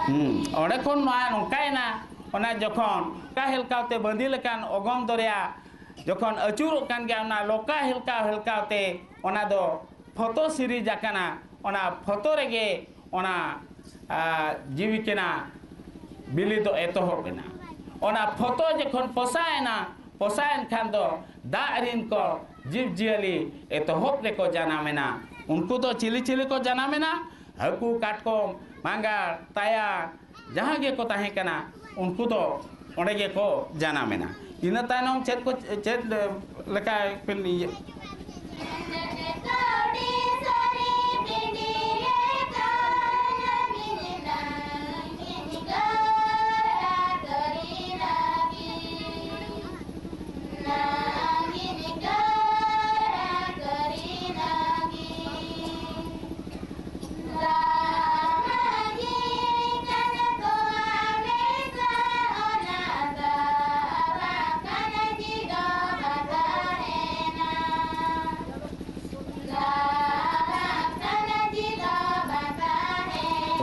ᱦᱩᱸ, ᱚᱸᱰᱮ ᱠᱷᱚᱱ ᱱᱚᱣᱟ ᱱᱚᱝᱠᱟᱭᱮᱱᱟ, ᱚᱱᱟ ᱡᱚᱠᱷᱚᱱ ᱞᱚᱠᱟ ᱦᱮᱞᱠᱟᱣ ᱛᱮ ᱵᱟᱸᱫᱤ ᱞᱮᱠᱟᱱ ᱚᱜᱚᱢ ᱫᱚᱨᱭᱟ ᱡᱚᱠᱷᱚᱱ ᱟᱹᱪᱩᱨᱚᱜ ᱠᱟᱱ ᱜᱮᱭᱟ, ᱚᱱᱟ ᱞᱚᱠᱟ ᱦᱮᱞᱠᱟᱣ ᱦᱮᱞᱠᱟᱣ ᱛᱮ ᱚᱱᱟ ᱫᱚ ᱯᱷᱚᱛᱚ ᱥᱤᱨᱤᱡᱽ ᱟᱠᱟᱱᱟ᱾ ᱚᱱᱟ ᱯᱷᱚᱛᱚ ᱨᱮᱜᱮ ᱚᱱᱟ, ᱟ, ᱡᱤᱣᱤ ᱠᱮᱱᱟ ᱵᱤᱞᱤ ᱫᱚ ᱮᱛᱚᱦᱚᱵ ᱮᱱᱟ᱾ ᱚᱱᱟ ᱯᱷᱚᱛᱚ ᱡᱚᱠᱷᱚᱱ ᱯᱚᱥᱟᱭᱮᱱᱟ, ᱯᱚᱥᱟᱭᱮᱱ ᱠᱷᱟᱱ ᱫᱚ ᱫᱟᱜ ᱨᱤᱱ ᱠᱚ ᱡᱤᱵᱽ ᱡᱤᱭᱟᱹᱞᱤ ᱮᱛᱚᱦᱚᱵ ᱨᱮᱠᱚ ᱡᱟᱱᱟᱢᱮᱱᱟ᱾ ᱩᱱᱠᱩ ᱫᱚ ᱪᱤᱞᱤ ᱪᱤᱞᱤ ᱠᱚ ᱡᱟᱱᱟᱢᱮᱱᱟ? ᱦᱟᱹᱠᱩ, ᱠᱟᱴᱠᱚᱢ, ᱢᱟᱸᱜᱟᱲ, ᱛᱟᱭᱟᱱ, ᱡᱟᱦᱟᱸ ᱜᱮᱠᱚ ᱛᱟᱦᱮᱸ ᱠᱟᱱᱟ, ᱩᱱᱠᱩ ᱫᱚ ᱚᱸᱰᱮ ᱜᱮᱠᱚ ᱡᱟᱱᱟᱢᱮᱱᱟ᱾ ᱤᱱᱟᱹ ᱛᱟᱭᱱᱚᱢ ᱪᱮᱫ ᱠᱚ, ᱪᱮᱫ ᱞᱮᱠᱟ ᱯᱮ ᱤᱭᱟᱹ?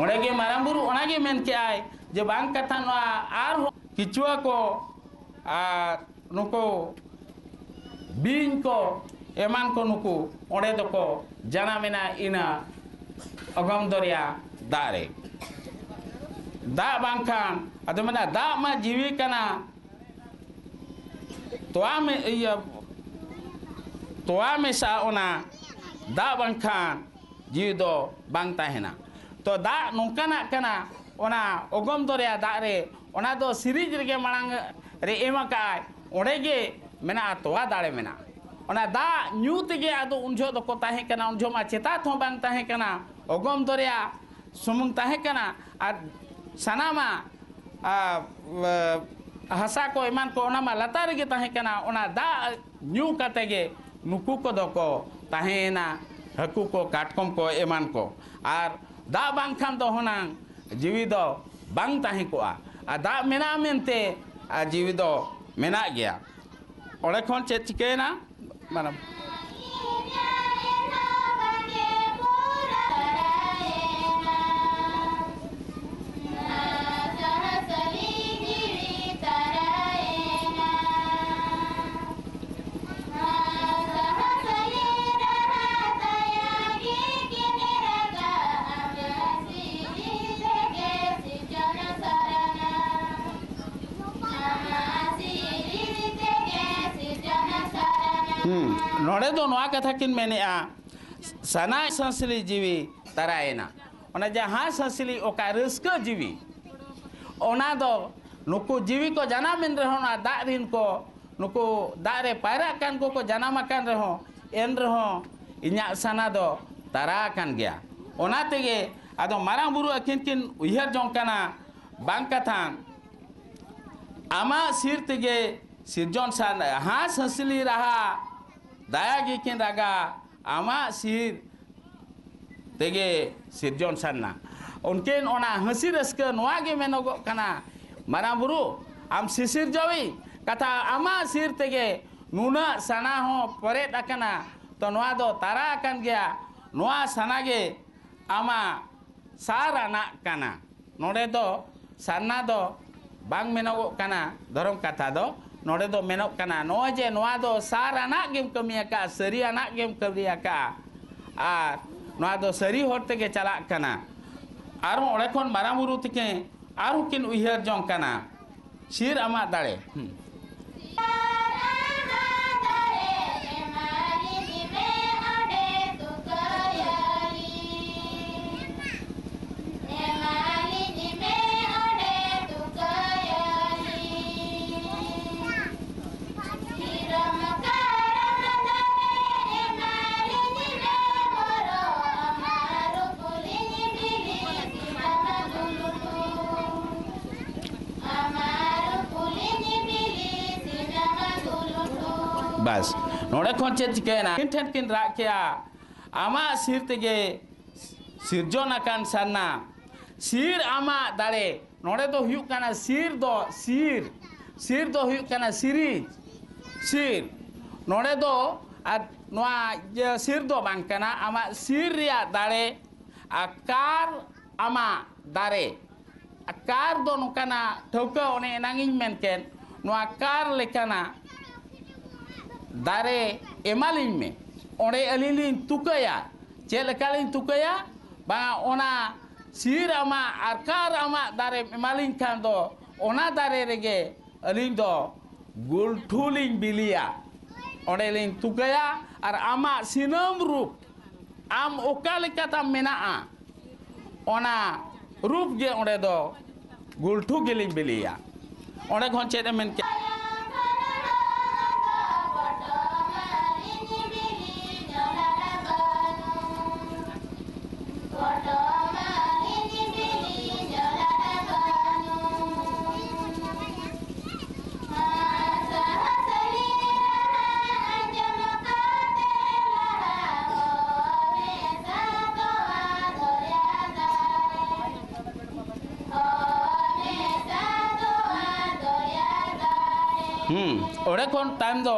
ᱚᱸᱰᱮ ᱜᱮ ᱢᱟᱨᱟᱝ ᱵᱩᱨᱩ ᱚᱱᱟ ᱜᱮ ᱢᱮᱱ ᱠᱮᱜᱼᱟᱭ ᱡᱮ ᱵᱟᱝ ᱠᱟᱛᱷᱟ ᱱᱚᱣᱟ ᱟᱨᱦᱚᱸ ᱠᱤᱪᱩᱣᱟᱹ ᱠᱚ ᱟᱨ ᱱᱩᱠᱩ ᱵᱤᱧ ᱠᱚ, ᱮᱢᱟᱱ ᱠᱚ, ᱱᱩᱠᱩ ᱚᱸᱰᱮ ᱫᱚᱠᱚ ᱡᱟᱱᱟᱢᱮᱱᱟ ᱤᱱᱟᱹ ᱚᱜᱚᱢ ᱫᱚᱨᱭᱟ ᱫᱟᱜ ᱨᱮ᱾ ᱫᱟᱜ ᱵᱟᱝᱠᱷᱟᱱ, ᱟᱫᱚ ᱢᱮᱱᱟ, ᱫᱟᱜ ᱢᱟ ᱡᱤᱣᱤ ᱠᱟᱱᱟ, ᱛᱚᱣᱟ ᱢᱮ-, ᱤᱭᱟᱹ, ᱛᱚᱣᱟ ᱢᱮᱥᱟ ᱚᱱᱟ ᱫᱟᱜ ᱵᱟᱝᱠᱷᱟᱱ ᱡᱤᱣᱤ ᱫᱚ ᱵᱟᱝ ᱛᱟᱦᱮᱱᱟ᱾ ᱛᱚ ᱫᱟᱜ ᱱᱚᱝᱠᱟᱱᱟᱜ ᱠᱟᱱᱟ, ᱚᱱᱟ ᱚᱜᱚᱢ ᱫᱚᱨᱭᱟ ᱫᱟᱜ ᱨᱮ, ᱚᱱᱟ ᱫᱚ ᱥᱤᱨᱤᱡᱽ ᱨᱮᱜᱮ ᱢᱟᱲᱟᱝ ᱨᱮ ᱮᱢ ᱟᱠᱟᱫᱼᱟᱭ, ᱚᱸᱰᱮ ᱜᱮ ᱢᱮᱱᱟᱜᱼᱟ, ᱛᱚᱣᱟ ᱫᱟᱲᱮ ᱢᱮᱱᱟᱜᱼᱟ᱾ ᱚᱱᱟ ᱫᱟᱜ ᱧᱩ ᱛᱮᱜᱮ ᱟᱫᱚ ᱩᱱ ᱡᱚᱦᱚᱜ ᱫᱚᱠᱚ ᱛᱟᱦᱮᱸ ᱠᱟᱱᱟ, ᱩᱱ ᱡᱚᱦᱚᱜ ᱢᱟ ᱪᱮᱛᱟᱛ ᱦᱚᱸ ᱵᱟᱝ ᱛᱟᱦᱮᱸ ᱠᱟᱱᱟ, ᱚᱜᱚᱢ ᱫᱚᱨᱭᱟ ᱥᱩᱢᱩᱝ ᱛᱟᱦᱮᱸ ᱠᱟᱱᱟ᱾ ᱟᱨ ᱥᱟᱱᱟᱢᱟᱜ, ᱟ, ᱟ, ᱦᱟᱥᱟ ᱠᱚ ᱮᱢᱟᱱ ᱠᱚ, ᱚᱱᱟ ᱢᱟ ᱞᱟᱛᱟᱨ ᱨᱮᱜᱮ ᱛᱟᱦᱮᱸ ᱠᱟᱱᱟ᱾ ᱚᱱᱟ ᱫᱟᱜ ᱧᱩ ᱠᱟᱛᱮ ᱜᱮ ᱱᱩᱠᱩ ᱠᱚᱫᱚ ᱠᱚ ᱛᱟᱦᱮᱸᱭᱮᱱᱟ, ᱦᱟᱹᱠᱩ ᱠᱚ, ᱠᱟᱴᱠᱚᱢ ᱠᱚ, ᱮᱢᱟᱱ ᱠᱚ᱾ ᱟᱨ ᱫᱟᱜ ᱵᱟᱝᱠᱷᱟᱱ ᱫᱚ ᱦᱩᱱᱟᱝ ᱡᱤᱣᱤ ᱫᱚ ᱵᱟᱝ ᱛᱟᱦᱮᱸ ᱠᱚᱜᱼᱟ᱾ ᱟᱨ ᱫᱟᱜ ᱢᱮᱱᱟᱜᱼᱟ ᱢᱮᱱᱛᱮ ᱟᱨ ᱡᱤᱣᱤ ᱫᱚ ᱢᱮᱱᱟᱜ ᱜᱮᱭᱟ᱾ ᱚᱸᱰᱮ ᱠᱷᱚᱱ ᱪᱮᱫ ᱪᱤᱠᱟᱹᱭᱮᱱᱟ? ᱢᱟᱱᱮ, ᱦᱩᱸ, ᱱᱚᱰᱮ ᱫᱚ ᱱᱚᱣᱟ ᱠᱟᱛᱷᱟ ᱠᱤᱱ ᱢᱮᱱᱮᱜᱼᱟ, ᱥᱟᱱᱟ ᱥᱟᱥᱞᱤ ᱡᱤᱣᱤ ᱛᱟᱨᱟᱭᱮᱱᱟ᱾ ᱚᱱᱟ ᱡᱟᱦᱟᱸ ᱥᱟᱥᱞᱤ, ᱚᱠᱟ ᱨᱟᱹᱥᱠᱟᱹ ᱡᱤᱣᱤ, ᱚᱱᱟ ᱫᱚ ᱱᱩᱠᱩ ᱡᱤᱣᱤ ᱠᱚ ᱡᱟᱱᱟᱢᱮᱱ ᱨᱮᱦᱚᱸ, ᱚᱱᱟ ᱫᱟᱜ ᱨᱤᱱ ᱠᱚ, ᱱᱩᱠᱩ ᱫᱟᱜ ᱨᱮ ᱯᱟᱭᱨᱟᱜ ᱠᱟᱱ ᱠᱚᱠᱚ ᱡᱟᱱᱟᱢ ᱟᱠᱟᱱ ᱨᱮᱦᱚᱸ, ᱮᱱ ᱨᱮᱦᱚᱸ ᱤᱧᱟᱹᱜ ᱥᱟᱱᱟ ᱫᱚ ᱛᱟᱨᱟ ᱟᱠᱟᱱ ᱜᱮᱭᱟ᱾ ᱚᱱᱟ ᱛᱮᱜᱮ ᱟᱫᱚ ᱢᱟᱨᱟᱝ ᱵᱩᱨᱩ ᱟᱹᱠᱤᱱ ᱠᱤᱱ ᱩᱭᱦᱟᱹᱨ ᱡᱚᱝ ᱠᱟᱱᱟ, ᱵᱟᱝ ᱠᱟᱛᱷᱟᱱ ᱟᱢᱟᱜ ᱥᱤᱨ ᱛᱮᱜᱮ ᱥᱤᱨᱡᱚᱱ ᱥᱟᱱ-, ᱦᱟᱸᱥ ᱦᱟᱹᱥᱞᱤ ᱨᱟᱦᱟ ᱫᱟᱭᱟ ᱜᱮᱠᱤᱱ ᱨᱟᱜᱟ, ᱟᱢᱟᱜ ᱥᱤᱨ ᱛᱮᱜᱮ ᱥᱤᱨᱡᱚᱱ ᱥᱟᱱᱟ᱾ ᱩᱱᱠᱤᱱ ᱚᱱᱟ ᱦᱟᱹᱥᱤ ᱨᱟᱹᱥᱠᱟᱹ ᱱᱚᱣᱟ ᱜᱮ ᱢᱮᱱᱚᱜᱚᱜ ᱠᱟᱱᱟ, ᱢᱟᱨᱟᱝ ᱵᱩᱨᱩ, ᱟᱢ ᱥᱤᱥᱤᱨ ᱡᱟᱹᱣᱤ ᱠᱟᱛᱷᱟ, ᱟᱢᱟᱜ ᱥᱤᱨ ᱛᱮᱜᱮ ᱱᱩᱱᱟᱹᱜ ᱥᱟᱱᱟ ᱦᱚᱸ ᱯᱮᱨᱮᱡ ᱟᱠᱟᱱᱟ, ᱛᱚ ᱱᱚᱣᱟ ᱫᱚ ᱛᱟᱨᱟ ᱟᱠᱟᱱ ᱜᱮᱭᱟ᱾ ᱱᱚᱣᱟ ᱥᱟᱱᱟ ᱜᱮ ᱟᱢᱟᱜ ᱥᱟᱨ ᱟᱱᱟᱜ ᱠᱟᱱᱟ᱾ ᱱᱚᱰᱮ ᱫᱚ ᱥᱟᱨᱱᱟ ᱫᱚ ᱵᱟᱝ ᱢᱮᱱᱚᱜᱚᱜ ᱠᱟᱱᱟ ᱫᱷᱚᱨᱚᱢ ᱠᱟᱛᱷᱟ ᱫᱚ, ᱱᱚᱰᱮ ᱫᱚ ᱢᱮᱱᱚᱜ ᱠᱟᱱᱟ ᱱᱚᱜᱼᱚᱭ ᱡᱮ ᱱᱚᱣᱟ ᱫᱚ ᱥᱟᱨ ᱟᱱᱟᱜ ᱜᱮᱢ ᱠᱟᱹᱢᱤ ᱟᱠᱟᱫᱼᱟ, ᱥᱟᱹᱨᱤ ᱟᱱᱟᱜ ᱜᱮᱢ ᱠᱟᱹᱢᱤ ᱟᱠᱟᱫᱼᱟ, ᱟᱨ ᱱᱚᱣᱟ ᱫᱚ ᱥᱟᱹᱨᱤ ᱦᱚᱨ ᱛᱮᱜᱮ ᱪᱟᱞᱟᱜ ᱠᱟᱱᱟ᱾ ᱟᱨᱦᱚᱸ ᱚᱸᱰᱮ ᱠᱷᱚᱱ ᱢᱟᱨᱟᱝ ᱵᱩᱨᱩ ᱛᱤᱠᱤᱱ ᱟᱨᱦᱚᱸ ᱠᱤᱱ ᱩᱭᱦᱟᱹᱨ ᱡᱚᱝ ᱠᱟᱱᱟ, ᱥᱤᱨ ᱟᱢᱟᱜ ᱫᱟᱲᱮ᱾ ᱦᱩᱸ᱾ ᱵᱟᱥ, ᱱᱚᱰᱮ ᱠᱷᱚᱱ ᱪᱮᱫ ᱪᱤᱠᱟᱹᱭᱮᱱᱟ? ᱩᱱᱠᱤᱱ ᱴᱷᱮᱱ ᱠᱤᱱ ᱨᱟᱜ ᱠᱮᱜᱼᱟ, ᱟᱢᱟᱜ ᱥᱤᱨ ᱛᱮᱜᱮ ᱥᱤᱨᱡᱚᱱ ᱟᱠᱟᱱ ᱥᱟᱨᱱᱟ, ᱥᱤᱨ ᱟᱢᱟᱜ ᱫᱟᱲᱮ᱾ ᱱᱚᱰᱮ ᱫᱚ ᱦᱩᱭᱩᱜ ᱠᱟᱱᱟ ᱥᱤᱨ ᱫᱚ ᱥᱤᱨ, ᱥᱤᱨ ᱫᱚ ᱦᱩᱭᱩᱜ ᱠᱟᱱᱟ ᱥᱤᱨᱤᱡᱽ, ᱥᱤᱨ᱾ ᱱᱚᱰᱮ ᱫᱚ ᱟᱨ ᱱᱚᱣᱟ ᱤᱭᱟᱹ ᱥᱤᱨ ᱫᱚ ᱵᱟᱝ ᱠᱟᱱᱟ, ᱟᱢᱟᱜ ᱥᱤᱨ ᱨᱮᱭᱟᱜ ᱫᱟᱲᱮ, ᱟᱨ ᱠᱟᱨ ᱟᱢᱟᱜ ᱫᱟᱨᱮ᱾ ᱟᱨ ᱠᱟᱨ ᱫᱚ ᱱᱚᱝᱠᱟᱱᱟᱜ ᱴᱷᱟᱹᱣᱠᱟᱹ, ᱚᱱᱮ ᱮᱱᱟᱝ ᱤᱧ ᱢᱮᱱ ᱠᱮᱫ, ᱱᱚᱣᱟ ᱠᱟᱨ ᱞᱮᱠᱟᱱᱟᱜ ᱫᱟᱨᱮ ᱮᱢᱟᱞᱤᱧ ᱢᱮ, ᱚᱸᱰᱮ ᱟᱹᱞᱤᱧ ᱞᱤᱧ ᱛᱩᱠᱟᱹᱭᱟ᱾ ᱪᱮᱫ ᱞᱮᱠᱟ ᱞᱤᱧ ᱛᱩᱠᱟᱹᱭᱟ? ᱵᱟᱝᱟ, ᱚᱱᱟ ᱥᱤᱨ ᱟᱢᱟᱜ ᱟᱨ ᱠᱟᱨ ᱟᱢᱟᱜ ᱫᱟᱨᱮᱢ ᱮᱢᱟᱞᱤᱧ ᱠᱷᱟᱱ ᱫᱚ, ᱚᱱᱟ ᱫᱟᱨᱮ ᱨᱮᱜᱮ ᱟᱹᱞᱤᱧ ᱫᱚ ᱜᱩᱞᱴᱷᱩ ᱞᱤᱧ ᱵᱤᱞᱤᱭᱟ, ᱚᱸᱰᱮ ᱞᱤᱧ ᱛᱩᱠᱟᱹᱭᱟ᱾ ᱟᱨ ᱟᱢᱟᱜ ᱥᱤᱱᱟᱹᱢ ᱨᱩᱯ, ᱟᱢ ᱚᱠᱟ ᱞᱮᱠᱟᱛᱟᱢ ᱢᱮᱱᱟᱜᱼᱟ, ᱚᱱᱟ ᱨᱩᱯ ᱜᱮ ᱚᱸᱰᱮ ᱫᱚ ᱜᱩᱞᱴᱷᱩ ᱜᱮᱞᱤᱧ ᱵᱤᱞᱤᱭᱟ᱾ ᱚᱸᱰᱮ ᱠᱷᱚᱱ ᱪᱮᱫ ᱮ ᱢᱮᱱ ᱠᱮᱫ? ᱦᱩᱸ, ᱚᱸᱰᱮ ᱠᱷᱚᱱ ᱛᱟᱭᱚᱢ ᱫᱚ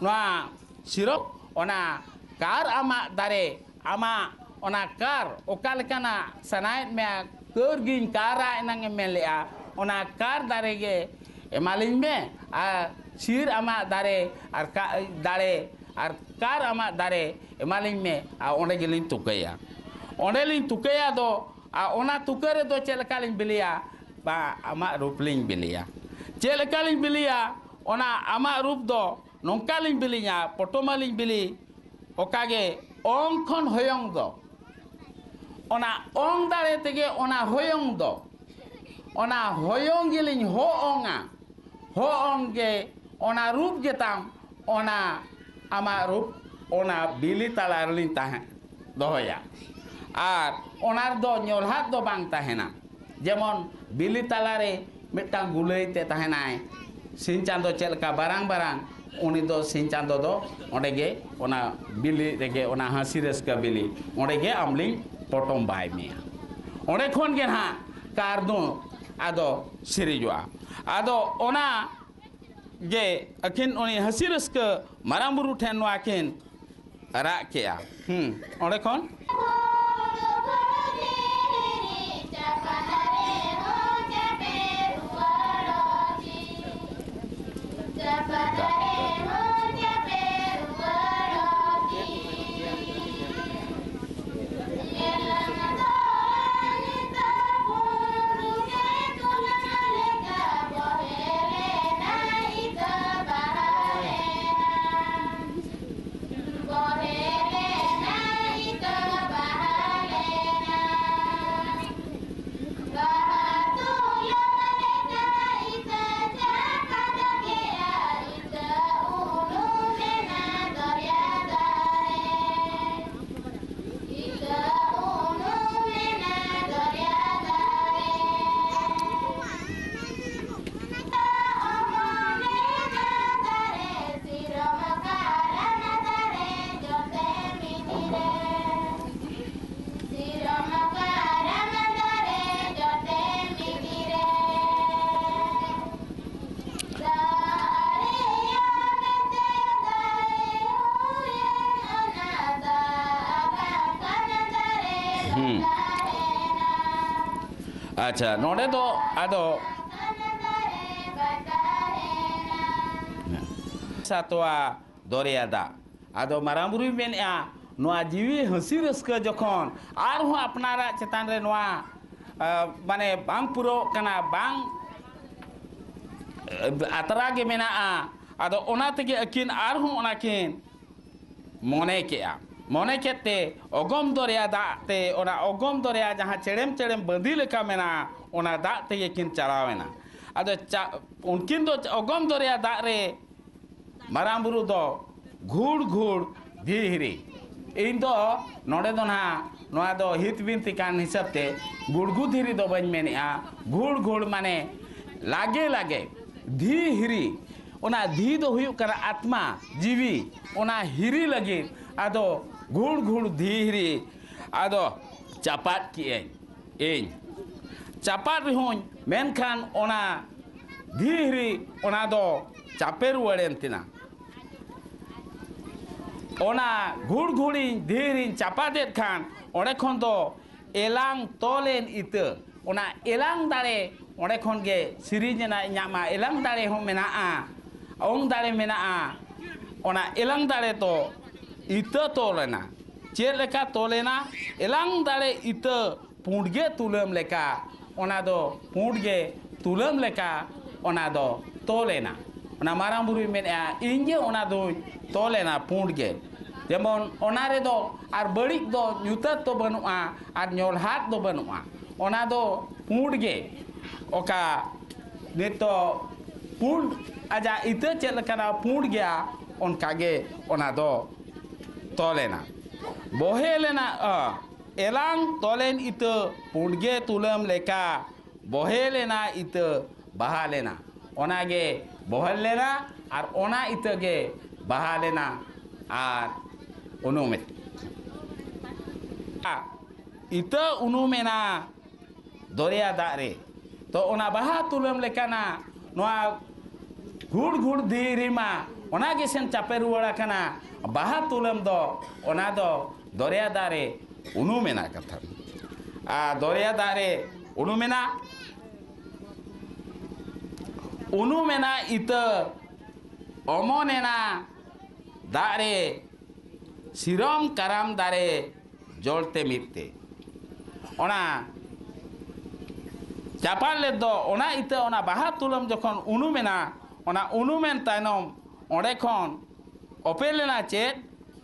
ᱱᱚᱣᱟ ᱥᱤᱨᱚᱯ, ᱚᱱᱟ ᱠᱟᱨ ᱟᱢᱟᱜ ᱫᱟᱨᱮ, ᱟᱢᱟᱜ ᱚᱱᱟ ᱠᱟᱨ ᱚᱠᱟ ᱞᱮᱠᱟᱱᱟᱜ ᱥᱟᱱᱟᱭᱮᱫ ᱢᱮᱭᱟ, ᱠᱟᱹᱨ ᱜᱤᱧ ᱠᱟᱨᱟ ᱮᱱᱟᱝ ᱮᱢ ᱢᱮᱱ ᱞᱮᱜᱼᱟ, ᱚᱱᱟ ᱠᱟᱨ ᱫᱟᱨᱮ ᱜᱮ ᱮᱢᱟᱞᱤᱧ ᱢᱮ᱾ ᱟᱨ ᱥᱤᱨ ᱟᱢᱟᱜ ᱫᱟᱨᱮ ᱟᱨ ᱠᱟ-, ᱫᱟᱲᱮ ᱟᱨ ᱠᱟᱨ ᱟᱢᱟᱜ ᱫᱟᱨᱮ ᱮᱢᱟᱞᱤᱧ ᱢᱮ, ᱟᱨ ᱚᱸᱰᱮ ᱜᱮᱞᱤᱧ ᱛᱩᱠᱟᱹᱭᱟ᱾ ᱚᱸᱰᱮ ᱞᱤᱧ ᱛᱩᱠᱟᱹᱭᱟ ᱫᱚ, ᱟᱨ ᱚᱱᱟ ᱛᱩᱠᱟᱹ ᱨᱮᱫᱚ ᱪᱮᱫ ᱞᱮᱠᱟ ᱞᱤᱧ ᱵᱤᱞᱤᱭᱟ? ᱵᱟ, ᱟᱢᱟᱜ ᱨᱩᱯ ᱞᱤᱧ ᱵᱤᱞᱤᱭᱟ᱾ ᱪᱮᱫ ᱞᱮᱠᱟ ᱞᱤᱧ ᱵᱤᱞᱤᱭᱟ? ᱚᱱᱟ ᱟᱢᱟᱜ ᱨᱩᱯ ᱫᱚ ᱱᱚᱝᱠᱟ ᱞᱤᱧ ᱵᱤᱞᱤᱧᱟ, ᱯᱚᱴᱚᱢᱟᱞᱤᱧ ᱵᱤᱞᱤ, ᱚᱠᱟ ᱜᱮ ᱚᱝ ᱠᱷᱚᱱ ᱦᱚᱭᱚᱝ ᱫᱚ, ᱚᱱᱟ ᱚᱝ ᱫᱟᱲᱮ ᱛᱮᱜᱮ ᱚᱱᱟ ᱦᱚᱭᱚᱝ ᱫᱚ, ᱚᱱᱟ ᱦᱚᱭᱚᱝ ᱜᱮᱞᱤᱧ ᱦᱚ ᱚᱝᱟ᱾ ᱦᱚ ᱚᱝ ᱜᱮ ᱚᱱᱟ ᱨᱩᱯ ᱜᱮᱛᱟᱢ, ᱚᱱᱟ ᱟᱢᱟᱜ ᱨᱩᱯ, ᱚᱱᱟ ᱵᱤᱞᱤ ᱛᱟᱞᱟ ᱨᱮᱞᱤᱧ ᱛᱟᱦᱮᱸ ᱫᱚᱦᱚᱭᱟ᱾ ᱟᱨ ᱚᱱᱟ ᱨᱮᱫᱚ ᱧᱚᱞᱦᱟᱫ ᱫᱚ ᱵᱟᱝ ᱛᱟᱦᱮᱱᱟ᱾ ᱡᱮᱢᱚᱱ ᱵᱤᱞᱤ ᱛᱟᱞᱟᱨᱮ ᱢᱤᱫᱴᱟᱝ ᱜᱩᱞᱟᱹᱭ ᱛᱮ ᱛᱟᱦᱮᱱᱟᱭ, ᱥᱤᱧ ᱪᱟᱸᱫᱚ ᱪᱮᱫ ᱞᱮᱠᱟ ᱵᱟᱨᱟᱝ ᱵᱟᱨᱟᱝ, ᱩᱱᱤ ᱫᱚ ᱥᱤᱧ ᱪᱟᱸᱫᱚ ᱫᱚ ᱚᱸᱰᱮ ᱜᱮ, ᱚᱱᱟ ᱵᱤᱞᱤ ᱨᱮᱜᱮ, ᱚᱱᱟ ᱦᱟᱹᱥᱤ ᱨᱟᱹᱥᱠᱟᱹ ᱵᱤᱞᱤ, ᱚᱸᱰᱮ ᱜᱮ ᱟᱢᱞᱤᱧ ᱯᱚᱴᱚᱢ ᱵᱟᱭ ᱢᱮᱭᱟ᱾ ᱚᱸᱰᱮ ᱠᱷᱚᱱ ᱜᱮ ᱱᱟᱦᱟᱜ ᱠᱟᱨᱫᱩᱝ ᱟᱫᱚ ᱥᱤᱨᱤᱡᱚᱜᱼᱟ᱾ ᱟᱫᱚ ᱚᱱᱟ ᱜᱮ ᱟᱹᱠᱤᱱ ᱩᱱᱤ ᱦᱟᱹᱥᱤ ᱨᱟᱹᱥᱠᱟᱹ ᱢᱟᱨᱟᱝ ᱵᱩᱨᱩ ᱴᱷᱮᱱ ᱱᱚᱣᱟ ᱠᱤᱱ ᱨᱟᱜ ᱠᱮᱜᱼᱟ᱾ ᱦᱩᱸ, ᱚᱸᱰᱮ ᱠᱷᱚᱱ᱾ ᱦᱩᱸ᱾ ᱟᱪᱪᱷᱟ, ᱱᱚᱰᱮ ᱫᱚ ᱟᱫᱚ ᱥᱟᱛᱣᱟ ᱫᱚᱨᱭᱟ ᱫᱟᱜ᱾ ᱟᱫᱚ ᱢᱟᱨᱟᱝ ᱵᱩᱨᱩᱭ ᱢᱮᱱᱮᱫᱼᱟ, ᱱᱚᱣᱟ ᱡᱤᱣᱤ ᱦᱟᱹᱥᱤ ᱨᱟᱹᱥᱠᱟᱹ ᱡᱚᱠᱷᱚᱱ ᱟᱨᱦᱚᱸ ᱟᱯᱱᱟᱨᱟᱜ ᱪᱮᱛᱟᱱ ᱨᱮ ᱱᱚᱣᱟ, ᱟ, ᱢᱟᱱᱮ ᱵᱟᱝ ᱯᱩᱨᱟᱹᱣᱚᱜ ᱠᱟᱱᱟ, ᱵᱟᱝ, ᱟ, ᱟᱛᱨᱟ ᱜᱮ ᱢᱮᱱᱟᱜᱼᱟ, ᱟᱫᱚ ᱚᱱᱟ ᱛᱮᱜᱮ ᱟᱹᱠᱤᱱ ᱟᱨᱦᱚᱸ ᱚᱱᱟ ᱠᱤᱱ ᱢᱚᱱᱮ ᱠᱮᱜᱼᱟ᱾ ᱢᱚᱱᱮ ᱠᱮᱫ ᱛᱮ ᱚᱜᱚᱢ ᱫᱚᱨᱭᱟ ᱫᱟᱜ ᱛᱮ, ᱚᱱᱟ ᱚᱜᱚᱢ ᱫᱚᱨᱭᱟ ᱡᱟᱦᱟᱸ ᱪᱮᱲᱮᱢ ᱪᱮᱲᱮᱢ ᱵᱟᱸᱫᱤ ᱞᱮᱠᱟ ᱢᱮᱱᱟᱜᱼᱟ, ᱚᱱᱟ ᱫᱟᱜ ᱛᱮᱜᱮ ᱠᱤᱱ ᱪᱟᱞᱟᱣ ᱮᱱᱟ᱾ ᱟᱫᱚ ᱪᱟ-, ᱩᱱᱠᱤᱱ ᱫᱚ ᱚᱜᱚᱢ ᱫᱚᱨᱭᱟ ᱫᱟᱜ ᱨᱮ ᱢᱟᱨᱟᱝ ᱵᱩᱨᱩ ᱫᱚ ᱜᱷᱩᱲ ᱜᱷᱩᱲ ᱫᱷᱤᱦᱤᱨᱤ᱾ ᱤᱧ ᱫᱚ ᱱᱚᱰᱮ ᱫᱚ ᱱᱟᱦᱟᱜ ᱱᱚᱣᱟ ᱫᱚ ᱦᱤᱛ ᱵᱤᱱᱛᱤ ᱠᱟᱱ ᱦᱤᱥᱟᱹᱵ ᱛᱮ ᱜᱩᱲᱜᱩ ᱫᱷᱤᱨᱤ ᱫᱚ ᱵᱟᱹᱧ ᱢᱮᱱᱮᱜᱼᱟ, ᱜᱷᱩᱲ ᱜᱷᱩᱲ ᱢᱟᱱᱮ ᱞᱟᱜᱮ ᱞᱟᱜᱮ, ᱫᱷᱤᱦᱤᱨᱤ᱾ ᱚᱱᱟ ᱫᱷᱤ ᱫᱚ ᱦᱩᱭᱩᱜ ᱠᱟᱱᱟ ᱟᱛᱢᱟ, ᱡᱤᱣᱤ᱾ ᱚᱱᱟ ᱦᱤᱨᱤ ᱞᱟᱹᱜᱤᱫ ᱟᱫᱚ ᱜᱷᱩᱲ ᱜᱷᱩᱲ ᱫᱷᱤ ᱦᱤᱨᱤ ᱟᱫᱚ ᱪᱟᱯᱟᱫ ᱠᱮᱜᱼᱟᱹᱧ ᱤᱧ᱾ ᱪᱟᱯᱟᱫ ᱨᱮᱦᱚᱸᱧ, ᱢᱮᱱᱠᱷᱟᱱ ᱚᱱᱟ ᱫᱷᱤ ᱦᱤᱨᱤ ᱚᱱᱟ ᱫᱚ ᱪᱟᱯᱮ ᱨᱩᱣᱟᱹᱲᱮᱱ ᱛᱤᱧᱟ᱾ ᱚᱱᱟ ᱜᱷᱩᱲ ᱜᱷᱩᱲᱤᱧ ᱫᱷᱤ ᱦᱤᱨᱤᱧ ᱪᱟᱯᱟᱫᱮᱫ ᱠᱷᱟᱱ, ᱚᱸᱰᱮ ᱠᱷᱚᱱ ᱫᱚ ᱮᱞᱟᱝ ᱛᱚᱞᱮᱱ ᱤᱛᱟᱹ, ᱚᱱᱟ ᱮᱞᱟᱝ ᱫᱟᱲᱮ ᱚᱸᱰᱮ ᱠᱷᱚᱱ ᱜᱮ ᱥᱤᱨᱤᱡᱽ ᱮᱱᱟ᱾ ᱤᱧᱟᱹᱜ ᱢᱟ ᱮᱞᱟᱝ ᱫᱟᱲᱮ ᱦᱚᱸ ᱢᱮᱱᱟᱜᱼᱟ, ᱚᱝ ᱫᱟᱲᱮ ᱢᱮᱱᱟᱜᱼᱟ᱾ ᱚᱱᱟ ᱮᱞᱟᱝ ᱫᱟᱲᱮ ᱫᱚ ᱤᱛᱟᱹ ᱛᱚᱞ ᱮᱱᱟ᱾ ᱪᱮᱫ ᱞᱮᱠᱟ ᱛᱚᱞ ᱮᱱᱟ? ᱮᱞᱟᱝ ᱫᱟᱲᱮ ᱤᱛᱟᱹ ᱯᱩᱸᱰ ᱜᱮ ᱛᱩᱞᱟᱹᱢ ᱞᱮᱠᱟ, ᱚᱱᱟ ᱫᱚ ᱯᱩᱸᱰ ᱜᱮ ᱛᱩᱞᱟᱹᱢ ᱞᱮᱠᱟ ᱚᱱᱟ ᱫᱚ ᱛᱚᱞ ᱮᱱᱟ᱾ ᱚᱱᱟ ᱢᱟᱨᱟᱝ ᱵᱩᱨᱩᱭ ᱢᱮᱱᱮᱫᱼᱟ, ᱤᱧ ᱜᱮ ᱚᱱᱟ ᱫᱚᱧ ᱛᱚᱞ ᱮᱱᱟ ᱯᱩᱸᱰ ᱜᱮ᱾ ᱡᱮᱢᱚᱱ ᱚᱱᱟ ᱨᱮᱫᱚ ᱟᱨ ᱵᱟᱹᱲᱤᱡ ᱫᱚ ᱧᱩᱛᱟᱹᱛ ᱫᱚ ᱵᱟᱹᱱᱩᱜᱼᱟ ᱟᱨ ᱧᱚᱞᱦᱟᱫ ᱫᱚ ᱵᱟᱹᱱᱩᱜᱼᱟ᱾ ᱚᱱᱟ ᱫᱚ ᱯᱩᱸᱰ ᱜᱮ, ᱚᱠᱟ ᱱᱤᱛᱚᱜ ᱯᱩᱸᱰ ᱟᱡᱟᱜ ᱤᱛᱟᱹ ᱪᱮᱫ ᱞᱮᱠᱟᱱᱟ ᱯᱩᱸᱰ ᱜᱮᱭᱟ, ᱚᱱᱠᱟ ᱜᱮ ᱚᱱᱟ ᱫᱚ ᱛᱚᱞ ᱮᱱᱟ᱾ ᱵᱚᱦᱮᱞ ᱮᱱᱟ, ᱟ, ᱮᱞᱟᱝ ᱛᱚᱞᱮᱱ ᱤᱛᱟᱹ ᱯᱩᱸᱰ ᱜᱮ ᱛᱩᱞᱟᱹᱢ ᱞᱮᱠᱟ, ᱵᱚᱦᱮᱞ ᱮᱱᱟ ᱤᱛᱟᱹ ᱵᱟᱦᱟ ᱞᱮᱱᱟ᱾ ᱚᱱᱟ ᱜᱮ ᱵᱚᱦᱮᱞ ᱞᱮᱱᱟ ᱟᱨ ᱚᱱᱟ ᱤᱛᱟᱹ ᱜᱮ ᱵᱟᱦᱟ ᱞᱮᱱᱟ ᱟᱨ ᱩᱱᱩᱢ ᱮᱱᱟ᱾ ᱤᱛᱟᱹ ᱩᱱᱩᱢ ᱮᱱᱟ ᱫᱚᱨᱭᱟ ᱫᱟᱜ ᱨᱮ᱾ ᱛᱚ, ᱚᱱᱟ ᱵᱟᱦᱟ ᱛᱩᱞᱟᱹᱢ ᱞᱮᱠᱟᱱᱟ ᱱᱚᱣᱟ ᱜᱷᱩᱲ ᱜᱷᱩᱲ ᱫᱷᱤᱨᱤ ᱢᱟ ᱚᱱᱟ ᱜᱮ ᱥᱮᱱ ᱪᱟᱯᱮ ᱨᱩᱣᱟᱹᱲ ᱟᱠᱟᱱᱟ᱾ ᱵᱟᱦᱟ ᱛᱩᱞᱟᱹᱢ ᱫᱚ ᱚᱱᱟ ᱫᱚ ᱫᱚᱨᱭᱟ ᱫᱟᱜ ᱨᱮ ᱩᱱᱩᱢ ᱮᱱᱟ ᱠᱟᱛᱷᱟ᱾ ᱟᱨ ᱫᱚᱨᱭᱟ ᱫᱟᱜ ᱨᱮ ᱩᱱᱩᱢ ᱮᱱᱟ, ᱩᱱᱩᱢ ᱮᱱᱟ ᱤᱛᱟᱹ, ᱚᱢᱚᱱ ᱮᱱᱟ ᱫᱟᱜ ᱨᱮ ᱥᱤᱨᱚᱢ ᱠᱟᱨᱟᱢ ᱫᱟᱨᱮ ᱡᱚᱲ ᱛᱮ ᱢᱤᱫ ᱛᱮ᱾ ᱚᱱᱟ ᱪᱟᱯᱟᱫ ᱞᱮᱫ ᱫᱚ ᱚᱱᱟ ᱤᱛᱟᱹ, ᱚᱱᱟ ᱵᱟᱦᱟ ᱛᱩᱞᱟᱹᱢ ᱡᱚᱠᱷᱚᱱ ᱩᱱᱩᱢ ᱮᱱᱟ, ᱚᱱᱟ ᱩᱱᱩᱢ ᱮᱱ ᱛᱟᱭᱱᱚᱢ ᱚᱸᱰᱮ ᱠᱷᱚᱱ ᱚᱯᱮᱞ ᱮᱱᱟ ᱪᱮᱫ?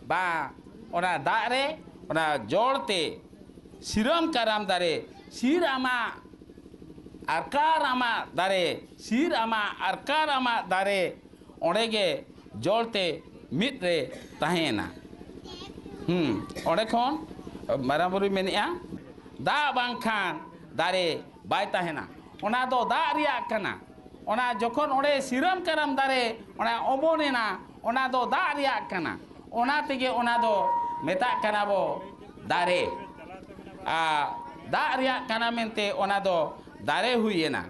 ᱵᱟ, ᱚᱱᱟ ᱫᱟᱜ ᱨᱮ ᱚᱱᱟ ᱡᱚᱲ ᱛᱮ ᱥᱤᱨᱚᱢ ᱠᱟᱨᱟᱢ ᱫᱟᱨᱮ, ᱥᱤᱨ ᱟᱢᱟᱜ ᱟᱨᱠᱟᱨ ᱟᱢᱟᱜ ᱫᱟᱨᱮ, ᱥᱤᱨ ᱟᱢᱟᱜ ᱟᱨᱠᱟᱨ ᱟᱢᱟᱜ ᱫᱟᱨᱮ ᱚᱸᱰᱮ ᱜᱮ ᱡᱚᱲ ᱛᱮ ᱢᱤᱫ ᱨᱮ ᱛᱟᱦᱮᱸᱭᱮᱱᱟ᱾ ᱦᱩᱸ, ᱚᱸᱰᱮ ᱠᱷᱚᱱ ᱢᱟᱨᱟᱝ ᱵᱩᱨᱩᱭ ᱢᱮᱱᱮᱫᱼᱟ, ᱫᱟᱜ ᱵᱟᱝᱠᱷᱟᱱ ᱫᱟᱨᱮ ᱵᱟᱭ ᱛᱟᱦᱮᱱᱟ᱾ ᱚᱱᱟ ᱫᱚ ᱫᱟᱜ ᱨᱮᱭᱟᱜ ᱠᱟᱱᱟ᱾ ᱚᱱᱟ ᱡᱚᱠᱷᱚᱱ ᱚᱸᱰᱮ ᱥᱤᱨᱟᱹᱢ ᱠᱟᱨᱟᱢ ᱫᱟᱨᱮ ᱚᱱᱟ ᱚᱢᱚᱱ ᱮᱱᱟ, ᱚᱱᱟ ᱫᱚ ᱫᱟᱜ ᱨᱮᱭᱟᱜ ᱠᱟᱱᱟ᱾ ᱚᱱᱟ ᱛᱮᱜᱮ ᱚᱱᱟ ᱫᱚ ᱢᱮᱛᱟᱜ ᱠᱟᱱᱟ ᱵᱚ ᱫᱟᱨᱮ᱾ ᱟᱨ ᱫᱟᱜ ᱨᱮᱭᱟᱜ ᱠᱟᱱᱟ ᱢᱮᱱᱛᱮ ᱚᱱᱟ ᱫᱚ ᱫᱟᱨᱮ ᱦᱩᱭ ᱮᱱᱟ᱾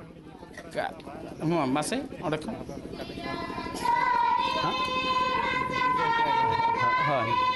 ᱠᱟ-, ᱦᱚᱸ, ᱢᱟᱥᱮ ᱚᱸᱰᱮ ᱠᱷᱚᱱ᱾ ᱦᱮᱸ? ᱦᱳᱭ᱾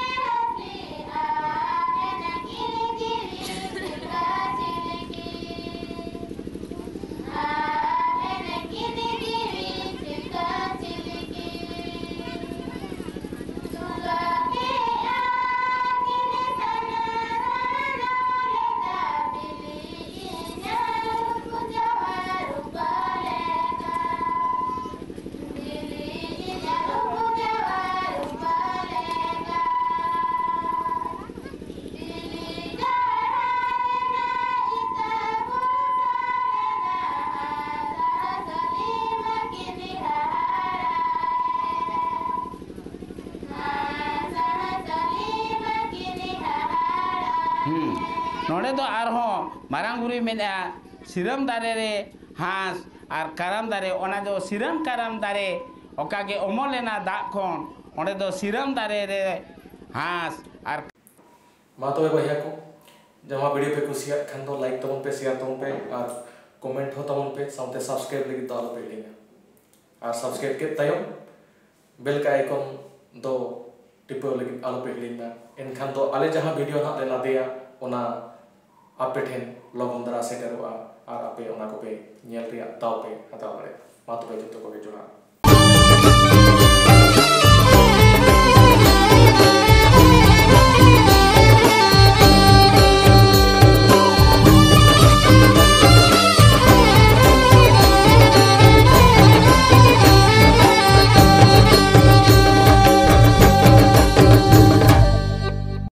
ᱦᱩᱸ᱾ ᱱᱚᱰᱮ ᱫᱚ ᱟᱨᱦᱚᱸ ᱢᱟᱨᱟᱝ ᱵᱩᱨᱩᱭ ᱢᱮᱱᱮᱫᱼᱟ, ᱥᱤᱨᱟᱹᱢ ᱫᱟᱨᱮ ᱨᱮ ᱦᱟᱸᱥ ᱟᱨ ᱠᱟᱨᱟᱢ ᱫᱟᱨᱮ, ᱚᱱᱟ ᱫᱚ ᱥᱤᱨᱟᱹᱢ ᱠᱟᱨᱟᱢ ᱫᱟᱨᱮ ᱚᱠᱟ ᱜᱮ ᱚᱢᱚᱱ ᱞᱮᱱᱟ ᱫᱟᱜ ᱠᱷᱚᱱ, ᱚᱸᱰᱮ ᱫᱚ ᱥᱤᱨᱟᱹᱢ ᱫᱟᱨᱮ ᱨᱮ ᱦᱟᱸᱥ ᱟᱨ ᱢᱟ ᱛᱚᱵᱮ ᱵᱚᱭᱦᱟ ᱠᱚ, ᱡᱟᱦᱟᱸ video ᱯᱮ ᱠᱩᱥᱤᱭᱟᱜ ᱠᱷᱟᱱ ᱫᱚ like ᱛᱟᱵᱚᱱ ᱯᱮ, share ᱛᱟᱵᱚᱱ ᱯᱮ ᱟᱨ comment ᱦᱚᱸ ᱛᱟᱵᱚᱱ ᱯᱮ, ᱥᱟᱶᱛᱮ subscribe ᱞᱟᱹᱜᱤᱫ ᱫᱚ ᱟᱞᱚ ᱯᱮ ᱦᱤᱲᱤᱧᱟ᱾ ᱟᱨ subscribe ᱠᱮᱫ ᱛᱟᱭᱚᱢ bell icon ᱫᱚ ᱴᱤᱯᱟᱹᱣ ᱞᱟᱹᱜᱤᱫ ᱟᱞᱚ ᱯᱮ ᱦᱤᱲᱤᱧ ᱢᱟ᱾ ᱮᱱᱠᱷᱟᱱ ᱫᱚ ᱟᱞᱮ ᱡᱟᱦᱟᱸ video ᱦᱟᱸᱜ ᱞᱮ ᱞᱟᱫᱮᱭᱟ, ᱚᱱᱟ ᱟᱯᱮ ᱴᱷᱮᱱ ᱞᱚᱜᱚᱱ ᱫᱷᱟᱨᱟ ᱥᱮᱴᱮᱨᱚᱜᱼᱟ ᱟᱨ ᱟᱯᱮ ᱚᱱᱟ ᱠᱚᱯᱮ ᱧᱮᱞ ᱨᱮᱭᱟᱜ ᱫᱟᱣ ᱯᱮ ᱦᱟᱛᱟᱣ ᱫᱟᱲᱮᱭᱟᱜᱼᱟ᱾ ᱢᱟ ᱛᱚᱵᱮ ᱡᱚᱛᱚ ᱠᱚᱜᱮ ᱡᱚᱦᱟᱨ᱾